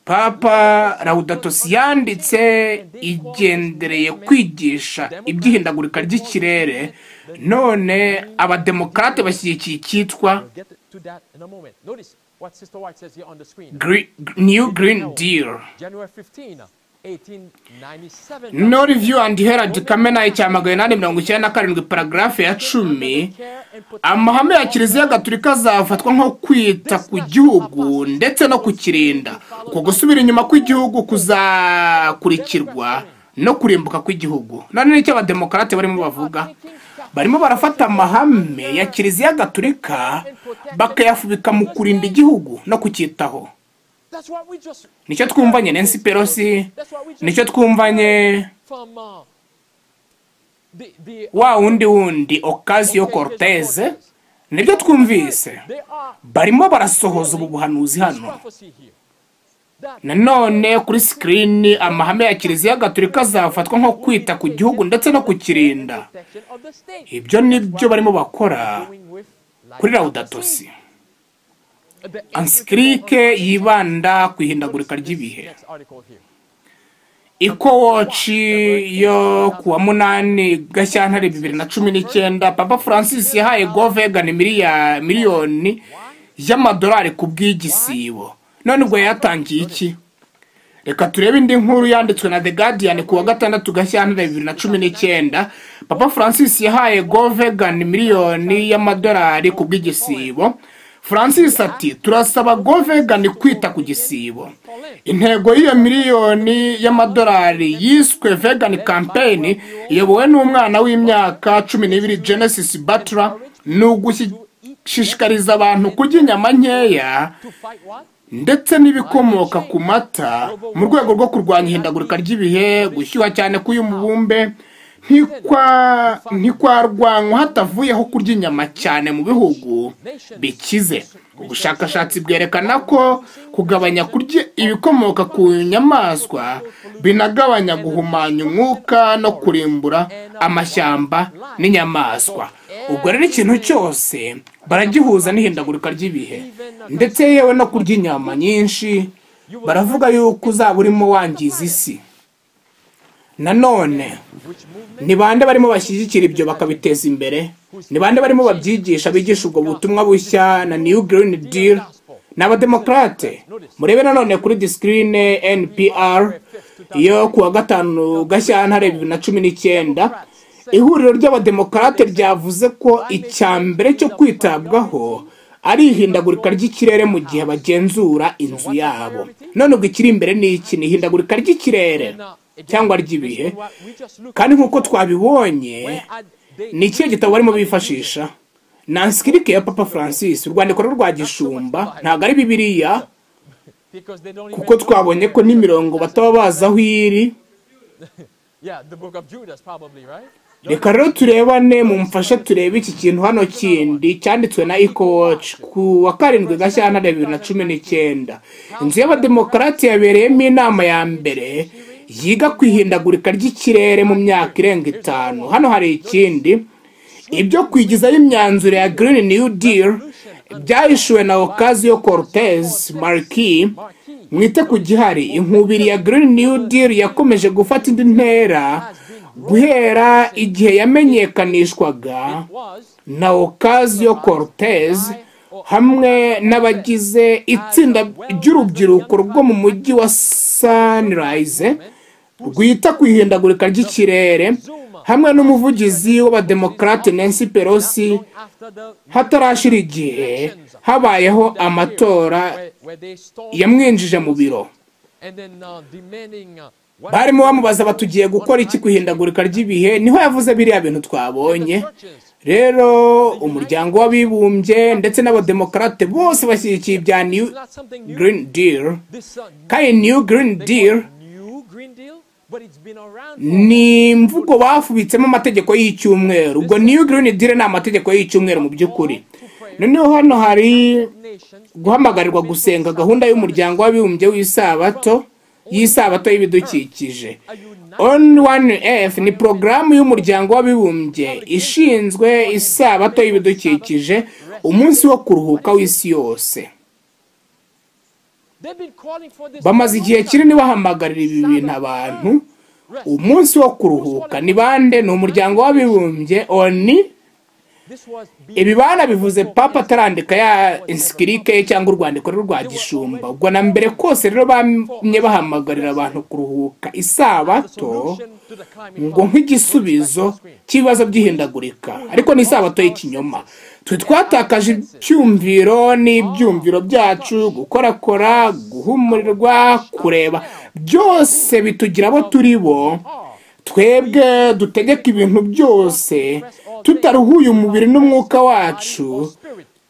Papa Laudato Si yanditse igendereye kwigisha iby'ihindagurika ry'ikirere, none abademokrate bashyigikiye icyitwa New Green Deal. No Review and Herald Kamena 1897 paragraphe ya 10, amahame ya Kiliziya Gatulika azafatwa nko kwita ku gihugu ndetse no kukirinda. Uko gusubira inyuma kw'igihugu kuzakurikirwa no kurimbuka kw'igihugu. None nicyo abademokarate barimo bavuga. Barimo barafata amahame ya Kiliziya Gatulika bakayafubika mu kurinda igihugu no kucyitaho. Nicyo twumvanye Nancy Pelosi, nicyo twumvanye wa wundi Ocasio Cortez, nibyo twumvise. Barimo barasohoza ubu buhanuzi hano. Nanone kuri screen amahame ya Kiliziya Gatulika azafatwa nko kwita ku gihugu ndetse no kukirinda. Ibyo nibyo barimo bakora kuri Laudato Si. Encyclique yibanda ku ihindagurika ry'ibihe. Eco-Watch yo kuwa 8 Gashyantare 2019, Papa Francis yahaye Go Vegan miliyoni y'amadolari ku bw'igisibo. None ubwo yatangiye iki? Reka turebe indi nkuru yanditswe na The Guardian ku wa 6 Gashyantare 2019. Papa Francis yahaye Go Vegan miliyoni y'amadolari ku bw'igisibo. Francis ati turasaba Go Vegan kwita ku gisibo. Intego y'iyo miliyoni y'amadolari yiswe Vegan Campaign iyobowe n'umwana w'imyaka 12 Genesis Butler, ni ugushishikariza abantu kurya inyama nkeya ndetse n'ibikomoka ku mata mu rwego rwo kurwanya ihindagurika ry'ibihe, gushyuha cyane k'uyu mubumbe ntikwarwanywa hatavuyeho kurya inyama cyane mu bihugu bikize. Ubushakashatsi bwerekana ko kugabanya kurya ibikomoka ku nyamaswa binagabanya guhumanya umwuka no kurimbura amashyamba n'inyamaswa. Ubwo rero ikintu cyose baragihuza n'ihindagurika ry'ibihe, ndetse yewe no kurya inyama nyinshi baravuga yuko uzaba urimo wangiza isi. Nanone ni bande barimo bashyigikira ibyo bakabiteza imbere? Ni bande barimo babyigisha, bigisha ubwo butumwa bushya na New Green Deal? Ni abademokrate. Murebe nanone kuri discreen NPR yo kuwa 5 Gashyantare 2019. Ihuriro ry'abademokrate ryavuze ko icya mbere cyo kwitabwaho ari ihindagurika ry'ikirere mu gihe bagenzura inzu yabo. None ubwo ikiri imbere ni iki? Ni ihindagurika ry'ikirere cyangwa ry'ibihe. Kandi nk'uko twabibonye, ni ikihe gitabo barimo bifashisha? Ni encyclique ya Papa Francis, urwandiko rwa gishumba, ntabwo ari Bibiliya, kuko twabonye ko n'imirongo bataba bazi aho iri. Reka rero turebane, mumfashe turebe iki kintu hano kindi cyanditswe na EcoWatch ku wa 7 Gashyantare 2019. Inzu y'abademokarate yabereyemo inama ya mbere yiga ku ihindagurika ry'ikirere mu myaka irenga 5. Hano hari ikindi, ibyo kwigizayo imyanzuro ya Green New Deal byahishuwe na Ocasio-Cortez Marquis. Mwite ku gihari, inkubiri ya Green New Deal yakomeje gufata indi ntera guhera igihe yamenyekanishwaga na Ocasio-Cortez hamwe n'abagize itsinda ry'urubyiruko rwo mu mujyi wa Sunrise rwita ku ihindagurika ry'ikirere, hamwe n'umuvugizi w'abademokrate Nancy Pelosi. Hatarashira igihe habayeho amatora yamwinjije mu biro. Barimo bamubaza batugiye gukora iki ku ihindagurika ry'ibihe, niho yavuze biriya bintu twabonye. Rero umuryango w'abibumbye ndetse n'abademokrate bose bashyigikiye ibya New Green Deal. Kandi New Green Deal ni imvugo bafubitsemo amategeko y'icyumweru. Ubwo New Green Deal ni amategeko y'icyumweru mu by'ukuri. Noneho hano hari guhamagarirwa gusenga gahunda y'umuryango w'abibumbye w'isabato y'isabato y'ibidukikije. On One Earth ni porogaramu y'umuryango w'abibumbye ishinzwe isabato y'ibidukikije, umunsi wo kuruhuka w'isi yose. Bamaze igihe kinini bahamagarira ibi bintu abantu. Umunsi wo kuruhuka ni bande? Ni umuryango w'abibumbye ONU. Ibi banabivuze Papa atarandika ya encyclique ye cyangwa urwandiko rwa gishumba. Ubwo na mbere kose rero bamye bahamagarira abantu kuruhuka isabato ngo nk'igisubizo cy'ibibazo by'ihindagurika, ariko ni isabato y'ikinyoma. Twe twatakaje ibyumviro n'ibyumviro byacu, gukorakora, guhumurirwa, kureba, byose bitugira abo turi bo. Twebwe dutegeka ibintu byose tutaruhuye umubiri n'umwuka wacu,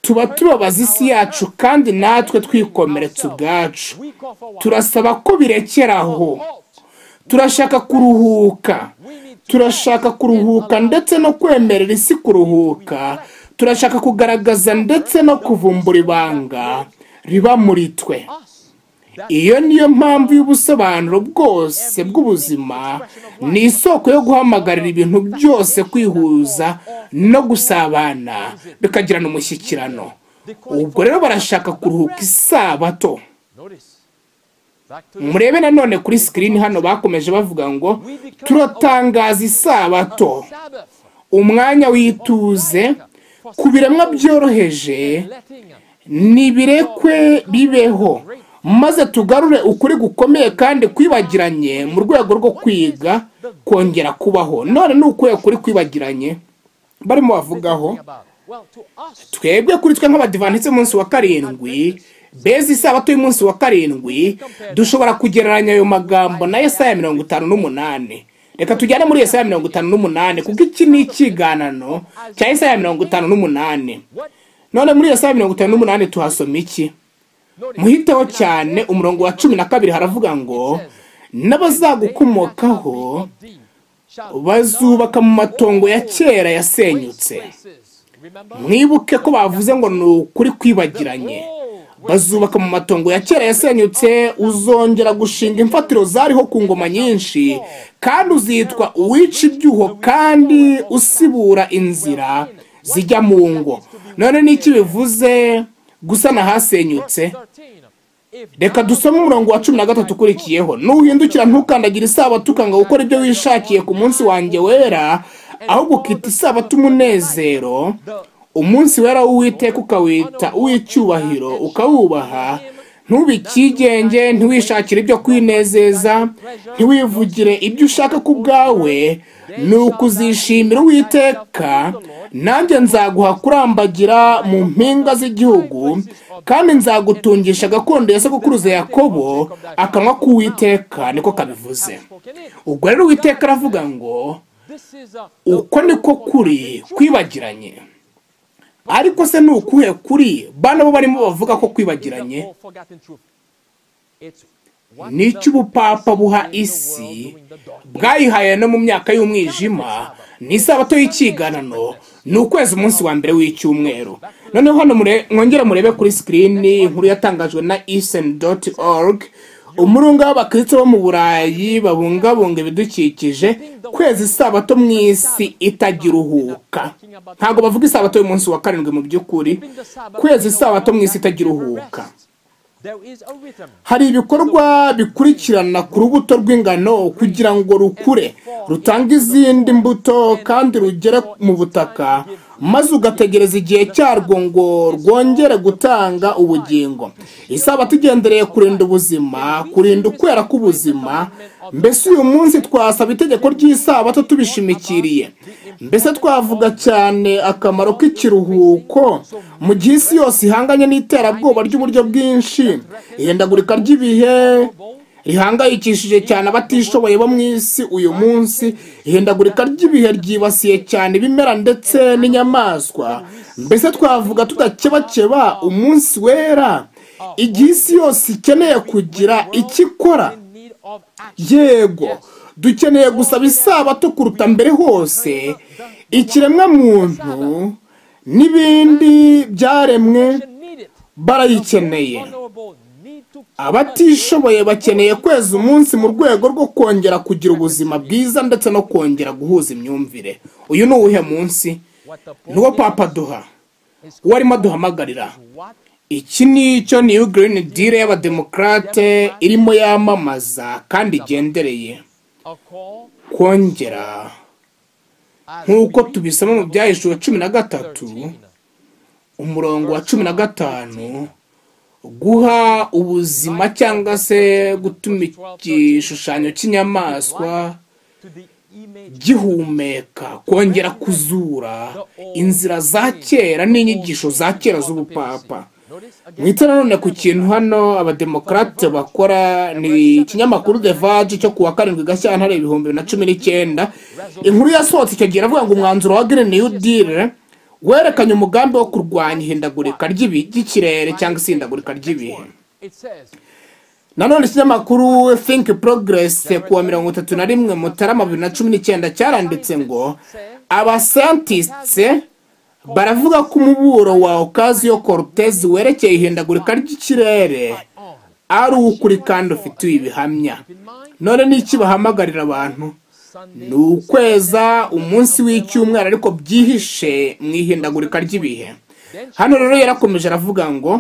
tuba tubabaza isi yacu kandi natwe twikomeretsa ubwacu. Turasaba ko birekeraho. Turashaka kuruhuka, turashaka kuruhuka ndetse no kwemerera isi kuruhuka. Turashaka kugaragaza ndetse no kuvumbura ibanga riba muri twe. Iyo niyo mpamvu y'ubusobanuro bwose bw'ubuzima, ni isoko yo guhamagarira ibintu byose kwihuza no gusabana bikagirana umushyikirano. Ubwo rero barashaka kuruhuka isabato. Murebe nanone kuri screen hano bakomeje bavuga ngo turatangaza isabato, umwanya w'ituze ku biremwa byoroheje, nibirekwe bibeho. maze tugarure ukuri gukomeye kandi kwibagiranye mu rwego rwo kwiga kongera kubaho. None ni ukuhe kuri kwibagiranye barimo bavugaho? Twebwe kuri twe nk'abadivantisiti b'umunsi wa karindwi, beza isabato y'umunsi wa karindwi, dushobora kugereranya ayo magambo na Yesaya 58. Reka tujyane muri Yesaya 58, kuko iki ni ikiganano cya Yesaya 58. None muri Yesaya 58 tuhasoma iki? Muhiteho cyane umurongo wa 12, haravuga ngo n'abazagukomokaho bazubaka mu matongo ya kera yasenyutse. Mwibuke ko bavuze ngo ni ukuri kwibagiranye. Bazubaka mu matongo ya kera yasenyutse, uzongera gushinga imfatiro zariho ku ngoma nyinshi, kandi uzitwa uwica ibyuho kandi usibura inzira zijya mu ngo. None n'iki bivuze gusana hasenyutse? Reka dusome umurongo wa 13 ukurikiyeho. Nuhindukira ntukandagire isabato ukanga gukora ibyo wishakiye ku munsi wanjye wera, ahubwo ukita isabato umunezero, umunsi wera w'Uwiteka ukawita uw'icyubahiro, ukawubaha, ntubikigenge, ntiwishakire ibyo kwinezeza, ntiwivugire ibyo ushaka ku bwawe, ni ukuzishimira Uwiteka, nanjye nzaguha kurambagira mu mpinga z'igihugu, kandi nzagutungisha gakondo ya sogokuruza Yakobo, akanwa k'Uwiteka niko kabivuze. Ubwo rero Uwiteka aravuga ngo uko niko kuri kwibagiranye. Ariko se ni ukuhe kuri bana bo barimo bavuga ko kwibagiranye? Ni icy'ubupapa buha isi bwayihaye no mu myaka y'umwijima, ni isabato y'ikiganano, ni ukwezi umunsi wa mbere w'icyumweru. Noneho hano mwongere murebe kuri sikirini inkuru yatangajwe na isen.org. Umurunga w'abakristo bo mu Burayi babungabunga ibidukikije, kwezi isabato mu isi itagiruhuka. Ntabwo bavuga isabato y'umunsi wa karindwi mu by'ukuri, kwezi isabato mu isi itagiruhuka. Hari ibikorwa bikurikirana ku rubuto rw'ingano kugira ngo rukure, rutange izindi mbuto kandi rugere mu butaka, maze ugategereza igihe cyarwo ngo rwongere gutanga ubugingo. Isabato igendereye kurinda ubuzima, kurinda ukwera k'ubuzima. Mbese uyu munsi twasaba itegeko ry'isabato tubishimikiriye? Mbese twavuga cyane akamaro k'ikiruhuko mu gihe isi yose ihanganye n'iterabwoba ry'uburyo bwinshi, ihindagurika ry'ibihe rihangayikishije cyane abatishoboye bo mu isi uyu munsi, ihindagurika ry'ibihe ryibasiye cyane ibimera ndetse n'inyamaswa. Mbese twavuga tudakebakeba umunsi wera igihe isi yose ikeneye kugira icyo ikora? Yego, dukeneye gusaba isabato kuruta mbere hose. Ikiremwa muntu n'ibindi byaremwe barayikeneye. Abatishoboye bakeneye kweza umunsi mu rwego rwo kongera kugira ubuzima bwiza ndetse no kongera guhuza imyumvire. Uyu ni uwuhe munsi? Nuwo Papa duha, uwo arimo aduhamagarira. Iki ni cyo New Green Deal y'abademokrate irimo yamamaza kandi igendereye kongera, nk'uko tubisoma mu Byahishuwe 13 umurongo wa 15, guha ubuzima cyangwa se gutuma igishushanyo cy'inyamaswa gihumeka, kongera kuzura inzira za kera n'inyigisho za kera z'ubupapa. Mwite nanone ku kintu hano abademokrate bakora. Ni ikinyamakuru The Verge cyo kuwa 7 Gashyantare 2019. Inkuru yasohotse icyo gihe iravuga ngo umwanzuro wa Green New Deal werekanye umugambi wo kurwanya ihindagurika ry'ikirere cyangwa isindagurika ry'ibihe. Nanone ikinyamakuru Think Progress kuwa 31 Mutarama 2019 cyaranditse ngo abascientists baravuga ko umuburo wa Ocasio-Cortez werekeye ihindagurika ry'ikirere ari ukuri kandi ufitiye ibihamya. None n'iki bahamagarira abantu? Ni ukweza umunsi w'icyumweru ariko byihishe mu ihindagurika ry'ibihe. Hano rero yarakomeje aravuga ngo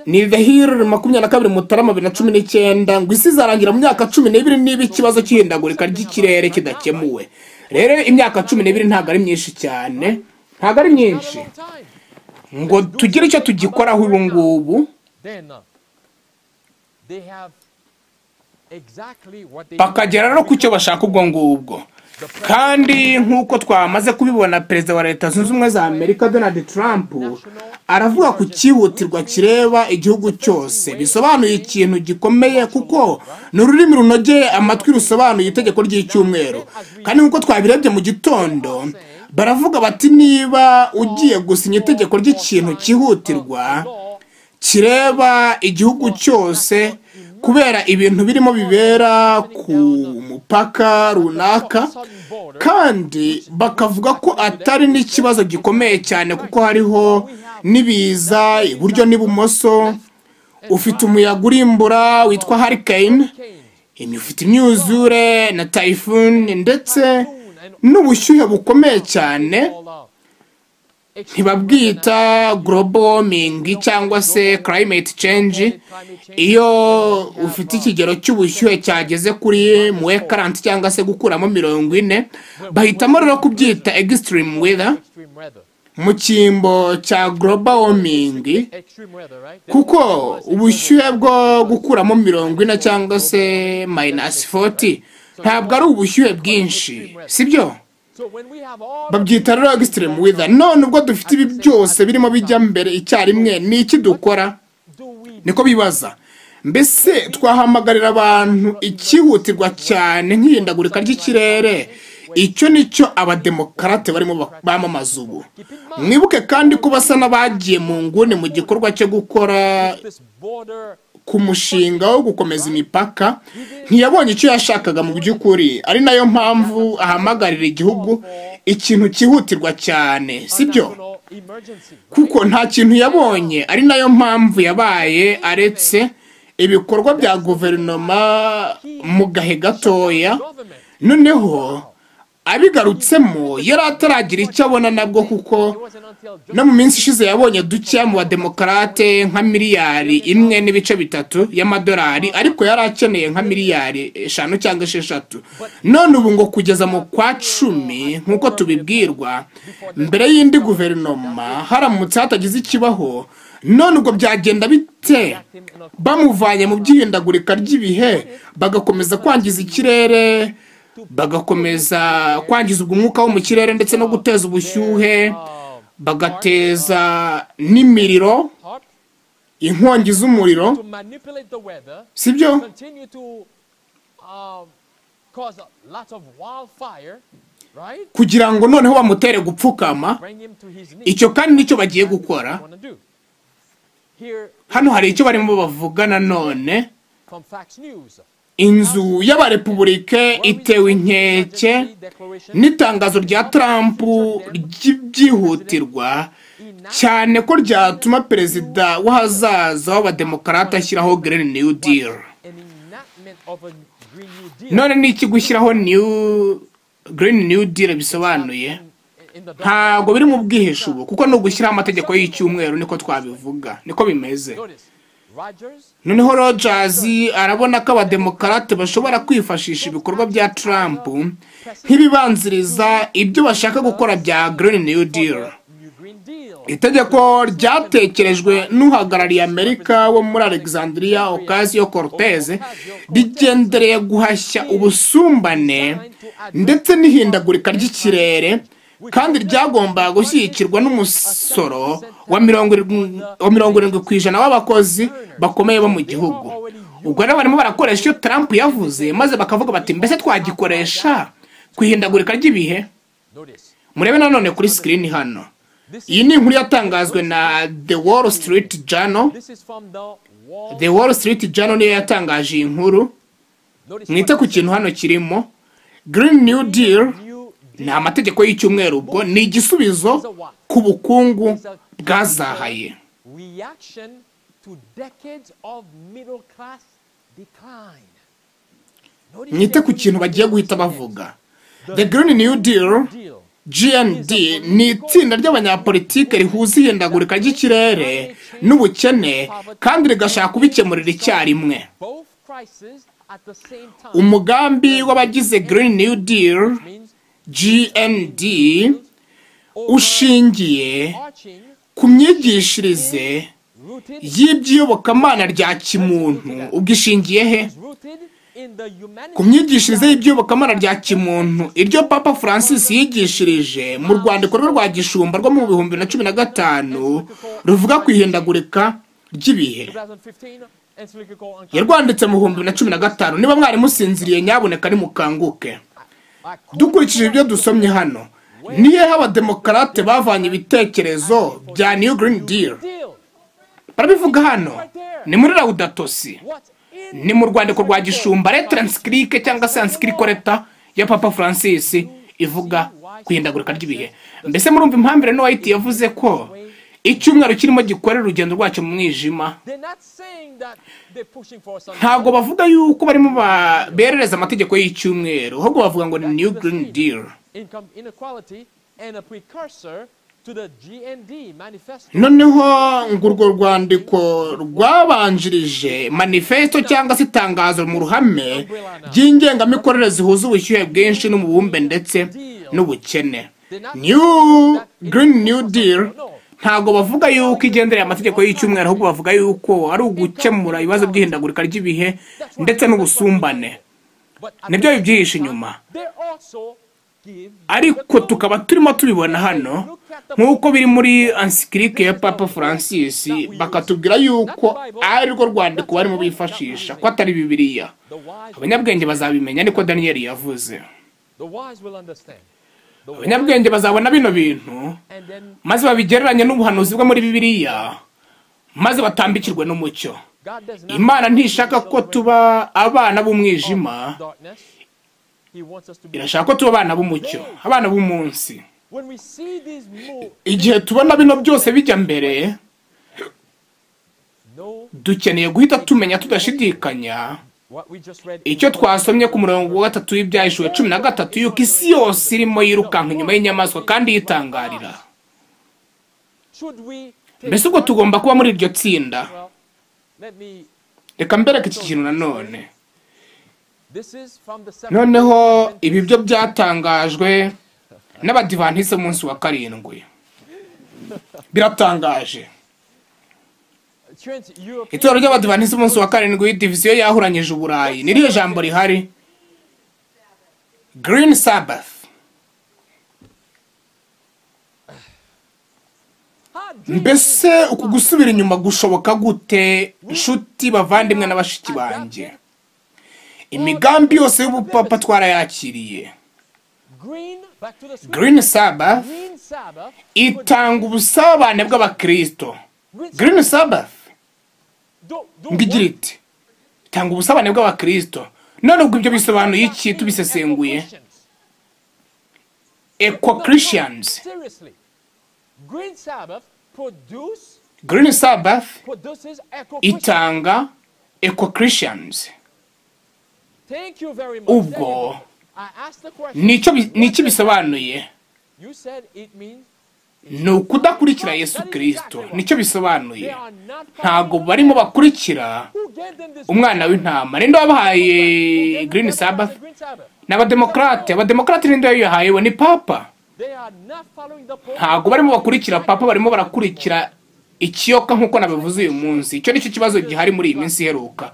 ni The Hill 22 Mutarama 2019 ngo isi izarangira mu myaka 12 niba ikibazo cy'ihindagurika ry'ikirere kidakemuwe. Rero imyaka 12 ntabwo ari myinshi cyane, ntabwo ari myinshi ngo tugire icyo tugikoraho ubu ngubu. Bakagera no ku cyo bashaka ubwo ngubwo. Kandi nk'uko twamaze kubibona, perezida wa Leta Zunze Ubumwe za Amerika Donald Trump aravuga ku cyihutirwa kireba igihugu cyose, bisobanuye ikintu gikomeye kuko ni ururimi runogeye amatwi rusobanuye itegeko ry'icyumweru. Kandi nk'uko twabirebye mu gitondo, baravuga bati niba ugiye gusinya itegeko ry'ikintu cyihutirwa kireba igihugu cyose kubera ibintu birimo bibera ku mupaka runaka, kandi bakavuga ko atari n'ikibazo gikomeye cyane kuko hariho n'ibiza iburyo n'ibumoso, ufite umuyaga urimbura witwa hurricane, ufite imyuzure na typhoon ndetse n'ubushyuhe bukomeye cyane, ntibabwita global warming cyangwa se climate change. Iyo ufite ikigero cy'ubushyuhe cyageze kuri muwe 40 cyangwa se gukuramo 40, bahitamo rero kubyita extreme weather mu cyimbo cya global warming, kuko ubushyuhe bwo gukuramo 40 cyangwa se minus 40 ntabwo ari ubushyuhe bwinshi, sibyo? Babyita rero extreme weather. None ubwo dufite ibi byose birimo bijya mbere icyarimwe, ni iki dukora? Niko bibaza. Mbese twahamagarira abantu ikihutirwa cyane nk'ihindagurika ry'ikirere? Icyo nicyo abademokarate barimo bamamaza ubu. Mwibuke kandi ko basa n'abagiye mu nguni mu gikorwa cyo gukora ku mushinga wo gukomeza imipaka. Ntiyabonye icyo yashakaga mu by'ukuri, ari nayo mpamvu ahamagarira igihugu ikintu cyihutirwa cyane, sibyo? Kuko nta kintu yabonye, ari nayo mpamvu yabaye aretse ibikorwa bya guverinoma mu gahe gatoya. Noneho abigarutsemo yari ataragira icyo abona nabwo, kuko no mu minsi ishize yabonye dukeya mu bademokarate nka 1.3 miliyari y'amadolari, ariko yari akeneye nka 5 miliyari cyangwa 6. None ubu ngo kugeza mu kwa 10, nk'uko tubibwirwa, mbere y'indi guverinoma, haramutse hatagize ikibaho. None ubwo byagenda bite bamuvanye mu by'ihindagurika ry'ibihe, bagakomeza kwangiza ikirere, bagakomeza kwangiza umwuka wo mu kirere ndetse no guteza ubushyuhe, bagateza n'imiriro, inkongi z'umuriro, sibyo? Kugira ngo noneho bamutere gupfukama. Icyo kandi nicyo bagiye gukora. Hano hari icyo barimo bavuga nanone. Inzu y'abarepubulike itewe inkeke n'itangazo rya Trump ry'ibyihutirwa cyane ko ryatuma perezida w'ahazaza w'abademokarate ashyiraho Green New Deal. None ni iki gushyiraho New Green New Deal bisobanuye? Ntabwo biri mu bwihisho ubu, kuko ni ugushyiraho amategeko y'icyumweru, niko twabivuga, niko bimeze. Noneho Rogers arabona ko abademokarate bashobora kwifashisha ibikorwa bya Trump nk'ibibanziriza ibyo bashaka gukora bya Green New Deal. Itegeko ryatekerejwe n'uhagarariye Amerika wo muri Alexandria Ocasio-Cortez rigendereye guhashya ubusumbane ndetse n'ihindagurika ry'ikirere, kandi ryagombaga gushyigikirwa n'umusoro wa 70% w'abakozi bakomeye bo mu gihugu. Ubwo rero barimo barakoresha icyo Trump yavuze, maze bakavuga bati mbese twagikoresha ku ihindagurika ry'ibihe? Murebe nanone kuri screen hano. Iyi ni inkuru yatangazwe na The Wall Street Journal. The Wall Street Journal niyo yatangaje iyi nkuru. Mwite ku kintu hano kirimo. Green New Deal ni amategeko y'icyumweru, ubwo ni igisubizo ku bukungu bwazahaye. Mwite ku kintu bagiye guhita bavuga. The Green New Deal GND ni itsinda ry'abanyapolitike rihuza ihindagurika ry'ikirere n'ubukene, kandi rigashaka kubikemurira icyarimwe. Umugambi w'abagize Green New Deal GND ushingiye ku myigishirize y'iby'iyobokamana rya kimuntu ubwo ishingiye he? Ku myigishirize y'iby'iyobokamana rya kimuntu iryo Papa Francis yigishirije mu rwandiko rwe rwa gishumba rwo mu 2015 ruvuga ku ihindagurika ry'ibihe. Yarwanditse mu 2015. Niba mwari musinziriye nyabuneka nimukanguke. Dukurikije ibyo dusomye hano, ni hehe abademokarate bavanye ibitekerezo bya New Green Deal? Barabivuga hano, ni muri Laudato Si, ni mu rwandiko rwa gishumba lettre encyclique cyangwa se encyclique letter ya Papa Francis ivuga kwihindagurika ry'ibihe. Mbese murumva impamvu Ellen White yavuze ko icyumweru kirimo gikorera urugendo rwacyo mu mwijima? Ntabwo bavuga yuko barimo berereza amategeko y'icyumweru, ahubwo bavuga ngo ni New Green Deal. Noneho ngo urwo rwandiko rwabanjirije manifesto cyangwa se itangazo mu ruhame ry'ingengamikorere zihuza ubushyuhe bwinshi n'umubumbe ndetse n'ubukene. New Green New Deal ntabwo bavuga yuko igendereye amategeko y'icyumweru, ahubwo bavuga yuko ari ugukemura ibibazo by'ihindagurika ry'ibihe ndetse n'ubusumbane. Nibyo bibyihishe inyuma. Ariko tukaba turimo tubibona hano nk'uko biri muri encyclique ya Papa Francis, bakatubwira yuko ari rwo rwandiko barimo bifashisha, ko atari Bibiliya. Abanyabwenge bazabimenya, niko Daniel yavuze. Abanyabwenge bazabona bino bintu maze babigereranye n'ubuhanuzi bwo muri Bibiliya, maze batambikirwe n'umucyo. Imana ntishaka ko tuba abana b'umwijima, irashaka ko tuba abana b'umucyo, abana b'umunsi. Igihe tubona bino byose bijya mbere, dukeneye guhita tumenya tudashidikanya icyo twasomye ku murongo wa 3 w'Ibyahishuwe 13, yuko isi yose irimo yirukanka inyuma y'inyamaswa kandi yitangarira. Mbese ubwo tugomba kuba muri iryo tsinda? Reka mbereke iki kintu nanone. Noneho ibi byo byatangajwe n'Abadivantiste umunsi wa 7. Biratangaje. Itorero ry'Abadivantiste umunsi wa 7, diviziyo yahuranyije Uburayi. Ni ryo jambo rihari, Green Sabbath. Mbese uku gusubira inyuma gushoboka gute, nshuti bavandimwe na bashiki banjye? Imigambi yose y'ubupapa twarayakiriye. Green Sabbath itanga ubusabane bw'abakristo. Green Sabbath ngigira iti itanga ubusabane bw'abakristo. None ubwo ibyo bisobanuye iki tubisesenguye? Eco Christians. Green Sabbath itanga Eco Christians. Ubwo nicyo bisobanuye, ni ukudakurikira Yesu Kristo. Nicyo bisobanuye. Ntabwo barimo bakurikira umwana w'intama. Ninde wabahaye Green Sabbath? Ni abademokrate. Abademokrate ninde yayihaye? We ni Papa. Ntabwo barimo bakurikira Papa, barimo barakurikira ikiyoka nk'uko nabivuze uyu munsi. Icyo nicyo kibazo gihari muri iyi minsi iheruka.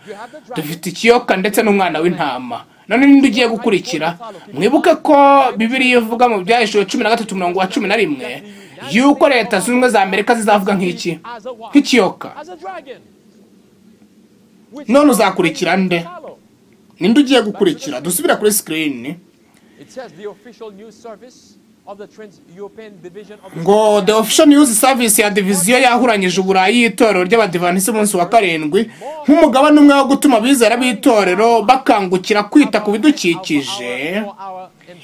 Dufite ikiyoka ndetse n'umwana w'intama. None ninde ugiye gukurikira? Mwibuke ko Bibiliya ivuga mu Byahishuwe 13:11 yuko Leta Zunze Ubumwe za Amerika zizavuga nk'iki? Nk'ikiyoka. None uzakurikira nde? Ninde ugiye gukurikira? Dusubira kuri screen. Ngo The Official News Service ya diviziyo yahuranyije Uburayi y'itorero ry'Abadivantiste umunsi wa 7 nk'umugabane umwe wo gutuma abizera b'itorero bakangukira kwita ku bidukikije.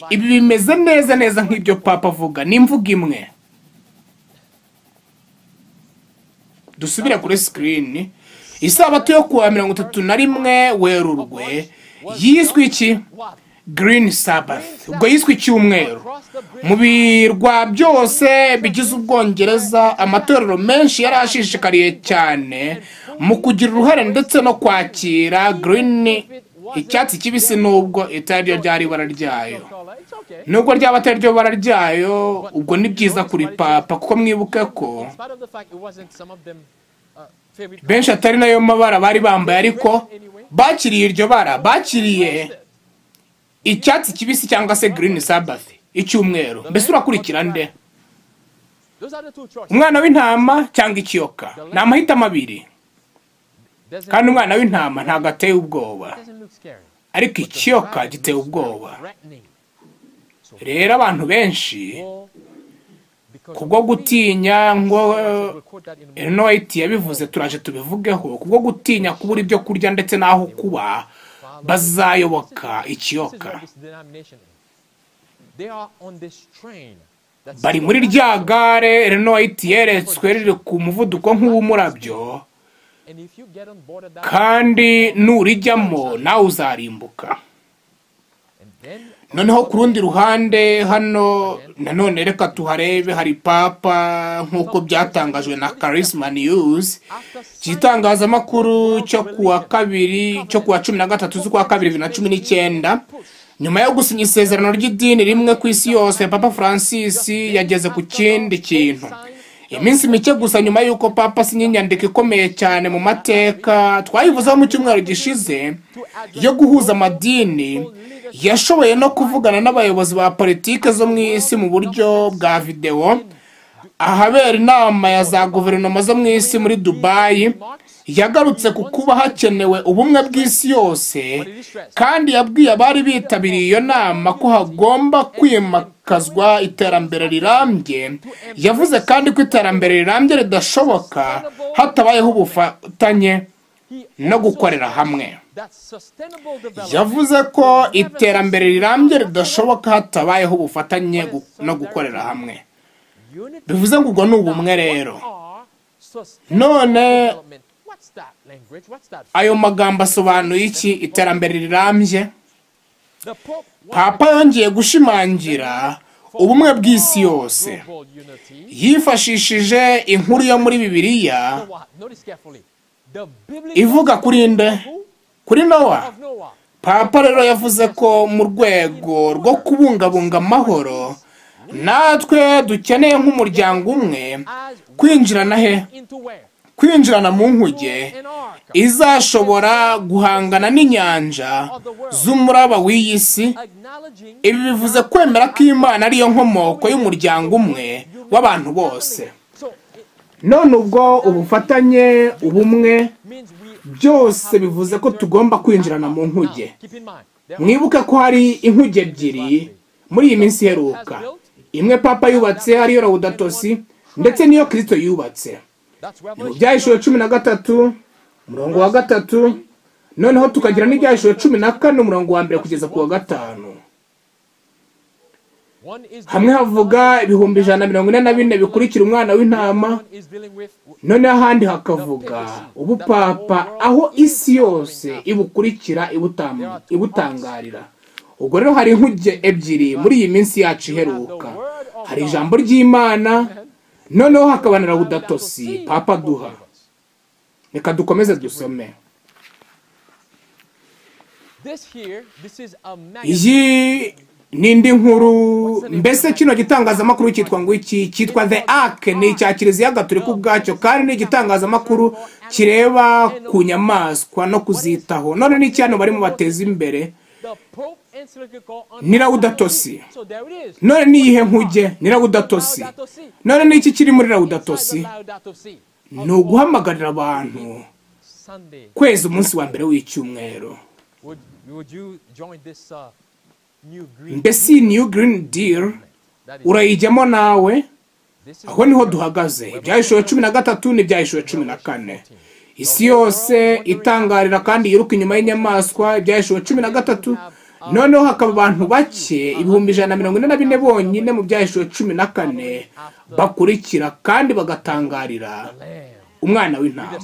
Ibi bimeze neza neza nk'ibyo Papa avuga, ni imvugo imwe. Dusubire kuri screen. Isabato yo kuwa 31 Werurwe yiswe iki? Green Sabbath. Ubwo yiswe icyumweru. Mu birwa byose bigize Ubwongereza, amatorero menshi yari ashishikariye cyane mu kugira uruhare ndetse no kwakira green, icyatsi kibisi, nubwo itari ryo ryari ibara ryayo. Nubwo ryaba atari ryo bara ryayo, ubwo ni byiza kuri Papa, kuko mwibuke ko Benshi atari nayo mabara bari bambaye, ariko bakiriye iryo bara, bakiriye icyatsi kibisi cyangwa se Green Sabbath, icyumweru. Mbese urakurikira nde? Umwana w'intama cyangwa ikiyoka? Ni amahitamo abiri. Kandi umwana w'intama ntabwo ateye ubwoba, ariko ikiyoka giteye ubwoba. Rero abantu benshi kubwo gutinya, ngo Ellen White yabivuze, turaje tubivugeho, kubwo gutinya kubura ibyo kurya ndetse n'aho kuba, bazayoboka ikiyoka. Bari muri rya gare Ellen White yeretswe riri ku muvuduko nk'uw'umurabyo, kandi nurijyamo nawe uzarimbuka. Noneho ku rundi ruhande hano nanone reka tuharebe, hari papa nk'uko byatangajwe na Charisma News, igitangazamakuru cyo kuwa kabiri, cyo kuwa 13 z'ukwa kabiri 2019. Nyuma yo gusinya isezerano ry'idini rimwe ku isi yose, Papa Francis yageze ku kindi kintu. Iminsi mike gusa nyuma y'uko Papa asinye inyandiko ikomeye cyane mu mateka twayivuzeho mu cyumweru gishize yo guhuza amadini, yashoboye no kuvugana n'abayobozi ba politike zo mu isi mu buryo bwa videwo ahabera inama ya za guverinoma zo mu isi muri Dubai. Yagarutse ku kuba hakenewe ubumwe bw'isi yose, kandi yabwiye abari bitabiriye iyo nama ko hagomba kwimakazwa iterambere rirambye. Yavuze kandi ko iterambere rirambye ridashoboka hatabayeho ubufatanye no gukorera hamwe. Yavuze ko iterambere rirambye ridashoboka hatabayeho ubufatanye no gukorera hamwe. Bivuze ngo ubwo ni ubumwe rero. None ayo magambo asobanuye iki? Iterambere rirambye. Papa yongeye gushimangira ubumwe bw'isi yose yifashishije inkuru yo muri Bibiliya ivuga kuri nde? Kuri Nowa. Papa rero yavuze ko mu rwego rwo kubungabunga amahoro, natwe dukeneye nk'umuryango umwe kwinjirana he? Kwinjirana mu nkuge izashobora guhangana n'inyanja z'umuraba w'iyi si. Ibi bivuze kwemera ko Imana ariyo nkomoko y'umuryango umwe w'abantu bose. None ubwo ubufatanye, ubumwe, byose bivuze ko tugomba kwinjirana mu nkuge. Mwibuke ko hari inkuge ebyiri muri iyi minsi iheruka. Imwe Papa yubatse ariyo Laudato Si, ndetse niyo Kristo yubatse. Mu Byahishuwe 13 umurongo wa 3, noneho tukagira n'Ibyahishuwe 14 umurongo wa 1 kugeza ku wa 5. Hamwe havuga 144,000 bikurikira umwana w'intama, noneho ahandi hakavuga ubupapa aho isi yose ibukurikira ibutangarira. Ubwo rero hari inkuge ebyiri muri iyi minsi yacu iheruka. Hari ijambo ry'Imana, noneho hakaba na Laudato Si Papa duha. Reka dukomeze dusome. Iyi n'indi nkuru. Mbese kino gitangazamakuru cyitwa ngo iki? Cyitwa The Ark, ni icya Kiliziya Gatolika ubwacyo, kandi ni igitangazamakuru kireba ku nyamaswa no kuzitaho. None ni iki hano barimo bateza imbere? Ni Laudato Si. None ni iyihe nkuge? Ni Laudato Si. None ni iki kiri muri Laudato Si? Ni uguhamagarira abantu kweza umunsi wa mbere w'icyumweru. Mbese New Green Deal urayijyamo nawe? Aho niho duhagaze. Ibyahishuwe 13 n'Ibyahishuwe 14. Isi yose itangarira kandi yiruka inyuma y'inyamaswa. Ibyahishuwe 13. Noneho hakaba abantu bake 144,000 bonyine mu Byahishuwe 14 bakurikira kandi bagatangarira umwana w'intama.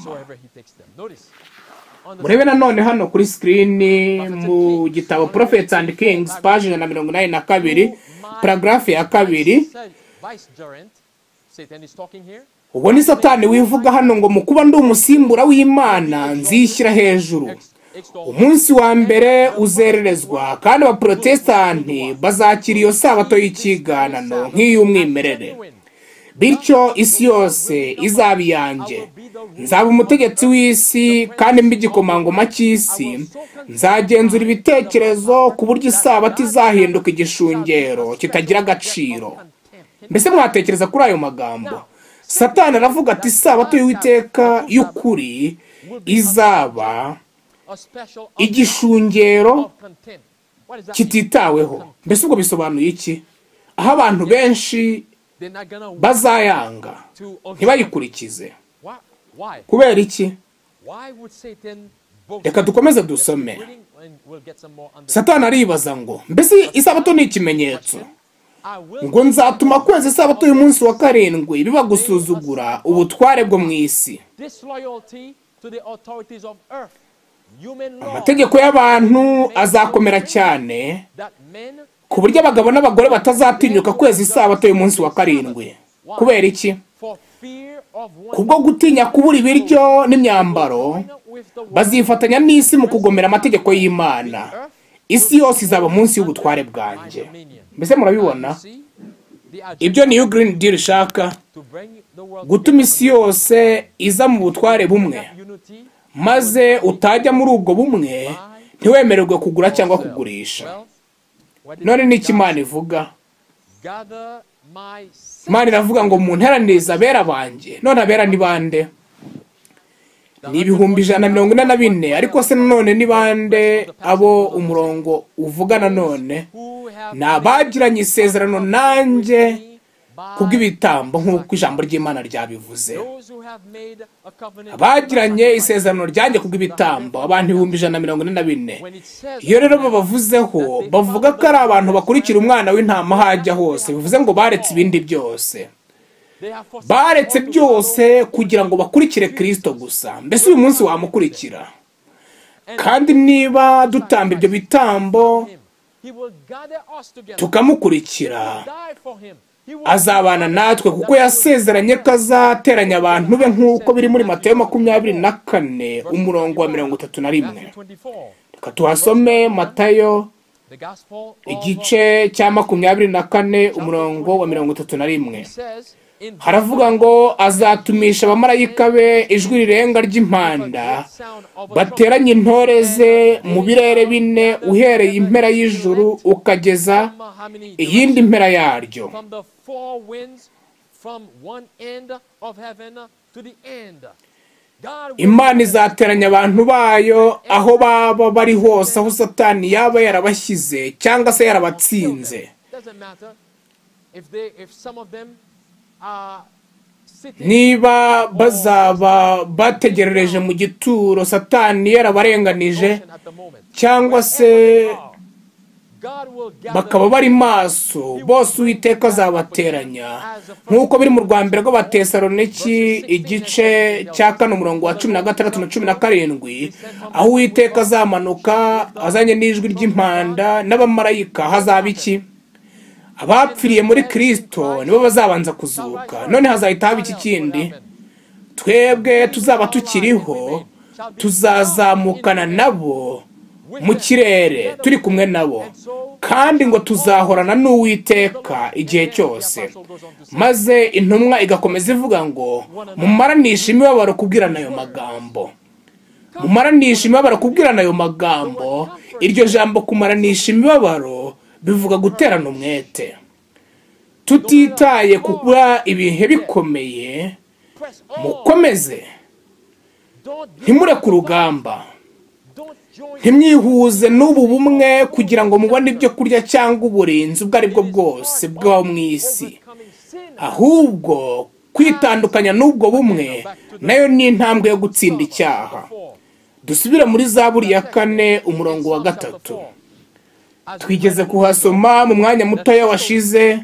Murebe nanone hano kuri screen mu gitabo Prophets and Kings page 182 paragraphe ya 2. Ubwo ni Satani wivuga hano ngo mu kuba ndi umusimbura w'Imana nzishyira hejuru. Umunsi wa mbere uzererezwa, kandi abaprotestanti bazakira iyo sabato y'ikiganano nk'iy'umwimerere. Bityo isi yose izaba iyanjye. Nzaba umutegetsi w'isi kandi mbe igikomangoma cy'isi. Nzagenzura ibitekerezo ku buryo isabato izahinduka igishungero kitagira agaciro. Mbese mwatekereza kuri ayo magambo? Satani aravuga ati isabato y'Uwiteka y'ukuri izaba igishungero kititaweho. Mbese ubwo bisobanuye iki? Aho abantu benshi bazayanga ntibayikurikize. Kubera iki? Reka dukomeze dusome. Satani aribaza ngo mbese isabato ni ikimenyetso? Ngo nzatuma kwezi isabato y'umunsi wa karindwi biba gusuzugura ubutware bwo mu isi. Amategeko y'abantu azakomera cyane ku buryo abagabo n'abagore batazatinyuka kwezi isabato y'umunsi wa karindwi. Kubera iki? Kubwo gutinya kubura ibiryo n'imyambaro, bazifatanya n'isi mu kugomera amategeko y'Imana. Isi yose izaba munsi y'ubutware bwanjye. Mbese murabibona? Ibyo New Green Deal ishaka, gutuma isi yose iza mu butware bumwe, maze utajya muri ubwo bumwe ntiwemererwe kugura cyangwa kugurisha. None n'iki Imana ivuga? Imana iravuga ngo munteranirize abera banjye. None abera ni bande? Ni 144,000. Ariko se none ni bande abo umurongo uvuga nanone? Ni abagiranye isezerano nanjye kubw'ibitambo nk'uko ijambo ry'Imana ryabivuze. Abagiranye isezerano ryanjye kubw'ibitambo, abantu 144,000. Iyo rero babavuzeho bavuga ko ari abantu bakurikira umwana w'intama aho ajya hose, bivuze ngo baretse ibindi byose. Baretse byose kugira ngo bakurikire Kristo gusa. Mbese uyu munsi wamukurikira? Kandi niba dutamba ibyo bitambo tukamukurikira, azabana natwe, kuko yasezeranye ko azateranya abantu be nk'uko biri muri Matayo 24 umurongo wa 31. Reka tuhasome Matayo igice cya 24 umurongo wa 31. Haravuga ngo azatumisha abamarayika be ijwi rirenga ry'impanda, bateranye intore ze mu birere bine, uhereye impera y'ijuru ukageza iyindi mpera yaryo. Imana izateranya abantu bayo aho baba bari hose, aho Satani yaba yarabashyize cyangwa se yarabatsinze. Niba bazaba bategerereje mu gituro Satani yarabarenganije, cyangwa se bakaba bari maso, bose Uwiteka azabateranya nk'uko biri mu rwa mbere rw'Abatesaloniki igice cya 4 umurongo wa 16 na 17, aho Uwiteka azamanuka azanye n'ijwi ry'impanda n'abamarayika. Hazaba iki? Abapfiriye muri Kristo nibo bazabanza kuzuka. None hazahita haba iki kindi? Twebwe tuzaba tukiriho tuzazamukana nabo mu kirere turi kumwe nabo, kandi ngo tuzahorana n'Uwiteka igihe cyose. Maze intumwa igakomeza ivuga ngo mumaranishe imibabaro kubwirana ayo magambo. Mumaranishe imibabaro kubwirana ayo magambo. Iryo jambo kumaranisha imibabaro bivuga guterana umwete. Tutitaye kuba ibihe bikomeye, mukomeze, ntimureke urugamba, ntimwihuze n'ubu bumwe kugira ngo mubone ibyo kurya cyangwa uburinzi ubwo ari bwo bwose bwo mu isi. Ahubwo kwitandukanya n'ubwo bumwe nayo ni intambwe yo gutsinda icyaha. Dusubire muri Zaburi ya 4 umurongo wa 3. Twigeze kuhasoma mu mwanya mutoya washize,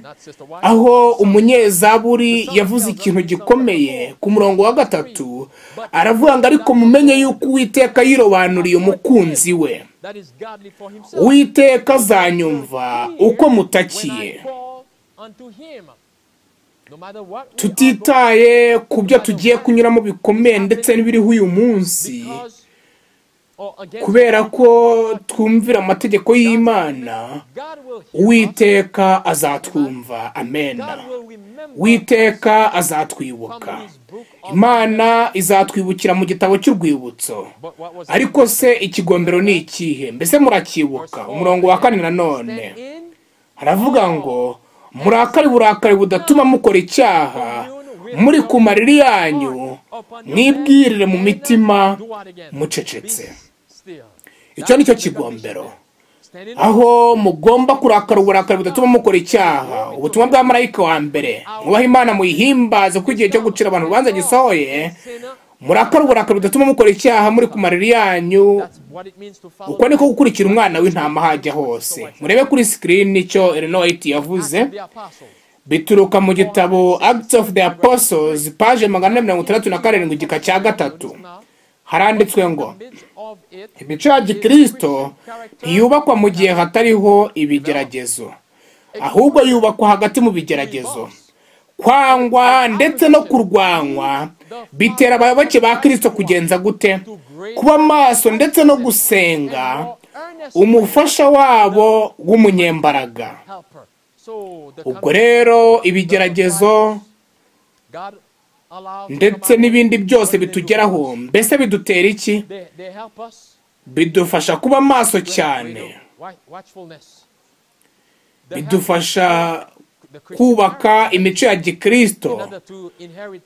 aho umunyezaburi yavuze ikintu gikomeye ku murongo wa 3, aravuga ngo ariko mumenye yuko Uwiteka yirobanuriye umukunzi we. Uwiteka azanyumva uko mutakiye. Tutitaye ku byo tugiye kunyuramo bikomeye ndetse n'ibiriho uyu munsi, Kubera ko twumvira amategeko y'Imana, Uwiteka azatwumva. Amena. Uwiteka azatwibuka. Imana izatwibukira mu gitabo cy'urwibutso. Ariko se ikigombero ni ikihe? Mbese murakibuka? Umurongo wa 4 nanone haravuga ngo murakare uburakari budatuma mukora icyaha, muri ku mariri yanyu mwibwirire mu mitima mucecetse. Icyo ni cyo kigombero, aho mugomba kurakara uburakari budatuma mukora icyaha. Ubutumwa bwa marayika wa mbere: mwubahe Imana muyihimbaze kuko igihe cyo gucira abantu urubanza gisohoye. Murakara uburakari budatuma mukora icyaha muri ku mariri yanyu. Uko niko gukurikira umwana w'intama hajya hose. Murebe kuri sikirini icyo Ellen White yavuze, bituruka mu gitabo Acts of the Apostles, paje 467, igika cya 3. Haranditswe ngo imico ya gikristo ntiyubakwa mu gihe hatariho ibigeragezo, ahubwo yubakwa hagati mu bigeragezo. Kwangwa ndetse no kurwanywa bitera abayoboke ba Kristo kugenza gute? Kuba maso ndetse no gusenga umufasha wabo w'umunyembaraga. Ubwo rero ibigeragezo ndetse n'ibindi byose bitugeraho, mbese bidutera iki? Bidufasha kuba maso cyane, bidufasha kubaka imico ya gikristo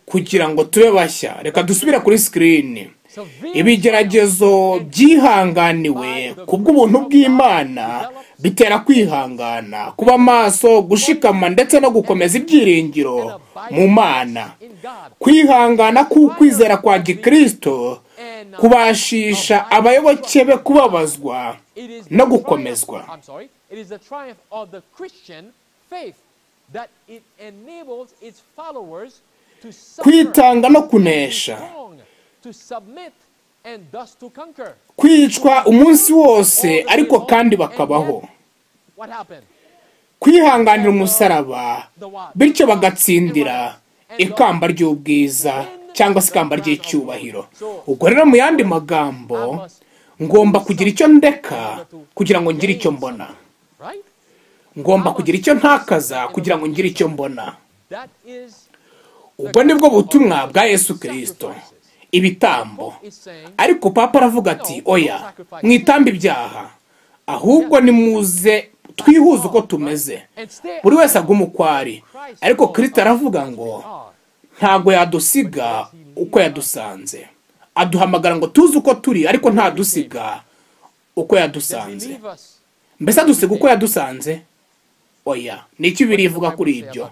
kugira ngo tube bashya. Reka dusubire kuri sikirini. Ibigeragezo byihanganiwe kubw'ubuntu bw'Imana bitera kwihangana, kuba maso, gushikama ndetse no gukomeza ibyiringiro mu Mana. Kwihangana k'ukwizera kwa gikristo kubashisha abayoboke be kubabazwa no gukomezwa. Kwitanga no kunesha, kwicwa umunsi wose ariko kandi bakabaho, kwihanganira umusaraba bityo bagatsindira ikamba ry'ubwiza cyangwa se ikamba ry'icyubahiro. Ubwo rero mu yandi magambo, ngomba kugira icyo ndeka kugira ngo ngire icyo mbona, ngomba kugira icyo ntakaza kugira ngo ngire icyo mbona. Ubwo nibwo butumwa bwa Yesu Kristo, ibitambo. Ariko Papa aravuga ati oya, mwitamba ibyaha, ahubwo nimuze twihuze uko tumeze, buri wese aguma uko ari. Ariko Kristo aravuga ngo ntago yadusiga uko yadusanze. Aduhamagara ngo tuze uko turi, ariko ntadusiga uko yadusanze. Mbese adusiga uko yadusanze? Oya. Ni iki Bibiliya ivuga kuri ibyo?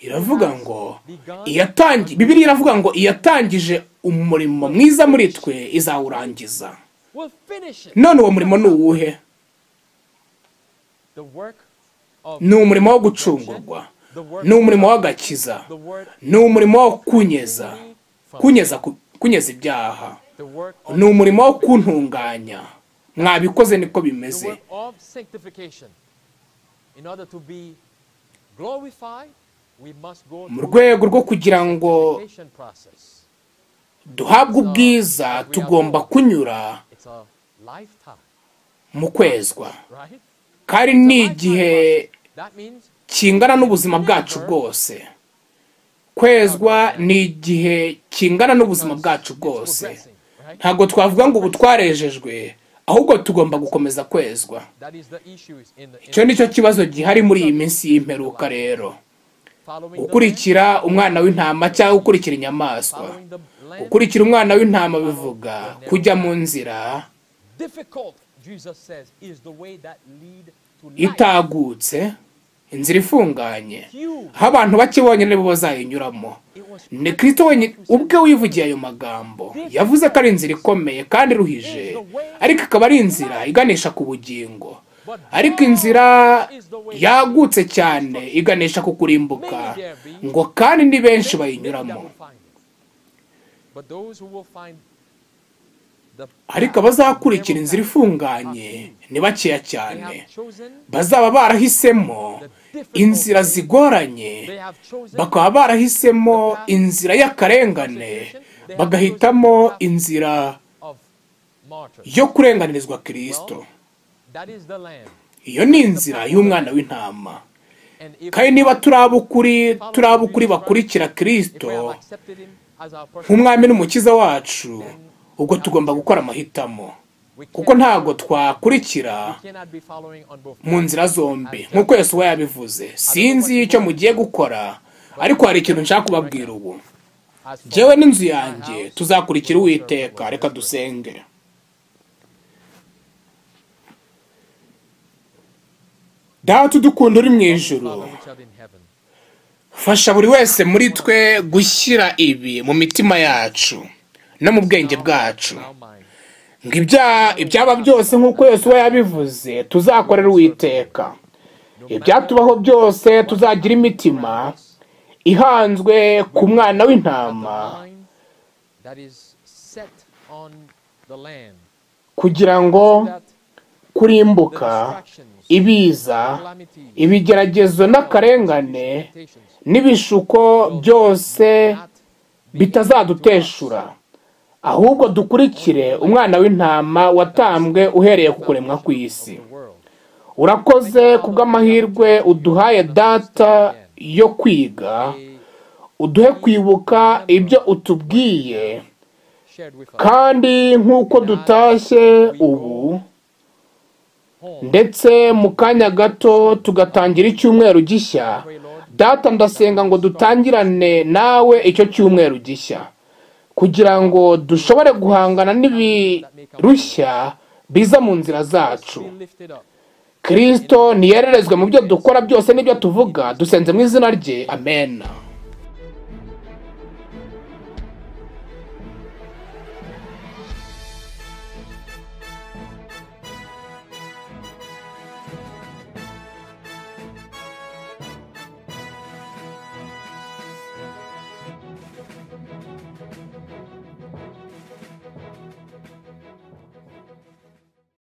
Iravuga ngo Bibiliya iravuga ngo iyatangije umurimo mwiza muri twe izawurangiza. None uwo murimo ni uwuhe? Ni umurimo wo gucungurwa, ni umurimo w'agakiza, ni umurimo wo kunyeza ibyaha, ni umurimo wo kuntunganya. Mwabikoze niko bimeze. Mu rwego rwo kugira ngo duhabwe ubwiza, tugomba kunyura mu kwezwa, kandi ni igihe kingana n'ubuzima bwacu bwose. Kwezwa ni igihe kingana n'ubuzima bwacu bwose. Ntabwo twavuga ngo ubu twarejejwe, ahubwo tugomba gukomeza kwezwa. Icyo ni cyo kibazo gihari muri iyi minsi y'imperuka rero. Gukurikira umwana w'intama cyangwa gukurikira inyamaswa. Gukurikira umwana w'intama bivuga kujya mu nzira itagutse, inzira ifunganye, aho abantu bake bonyine bo bazayinyuramo. Ni Kristo wenyine ubwe wivugiye ayo magambo. Yavuze ko ari inzira ikomeye kandi iruhije, ariko ikaba ari inzira iganisha ku bugingo. Ariko inzira yagutse cyane iganisha ku kurimbuka, ngo kandi ni benshi bayinyuramo. Ariko abazakurikira inzira ifunganye ni bakeya cyane, bazaba barahisemo inzira zigoranye, bakaba barahisemo inzira y'akarengane, bagahitamo inzira yo kurenganirizwa Kristo. Iyo ni inzira y'umwana w'intama. Kandi niba turi ab'ukuri bakurikira Kristo nk'umwami n'umukiza wacu, ubwo tugomba gukora amahitamo, kuko ntabwo twakurikira mu nzira zombi nk'uko Yesu we yabivuze. Sinzi icyo mugiye gukora, ariko hari ikintu nshaka kubabwira ubu. Jyewe n'inzu yanjye tuzakurikira Uwiteka. Reka dusenge. Data udukunda uri mu ijuru, fasha buri wese muri twe gushyira ibi mu mitima yacu no mu bwenge bwacu, ngo ibyaba byose nk'uko Yesu we yabivuze tuzakorera Uwiteka. Ibyatubaho byose tuzagira imitima ihanzwe ku mwana w'intama, kugira ngo kurimbuka, ibiza, ibigeragezo n'akarengane n'ibishuko byose bitazaduteshura, ahubwo dukurikire umwana w'intama watambwe uhereye ku kuremwa kw'isi. Urakoze kubw'amahirwe uduhaye Data yo kwiga, uduhe kwibuka ibyo utubwiye, kandi nk'uko dutashye ubu ndetse mu kanya gato tugatangira icyumweru gishya, Data ndasenga ngo dutangirane nawe icyo cyumweru gishya, kugira ngo dushobore guhangana n'ibirushya biza mu nzira zacu. Kristo niyererezwe mu byo dukora byose n'ibyo tuvuga. Dusenze mu izina rye, amen.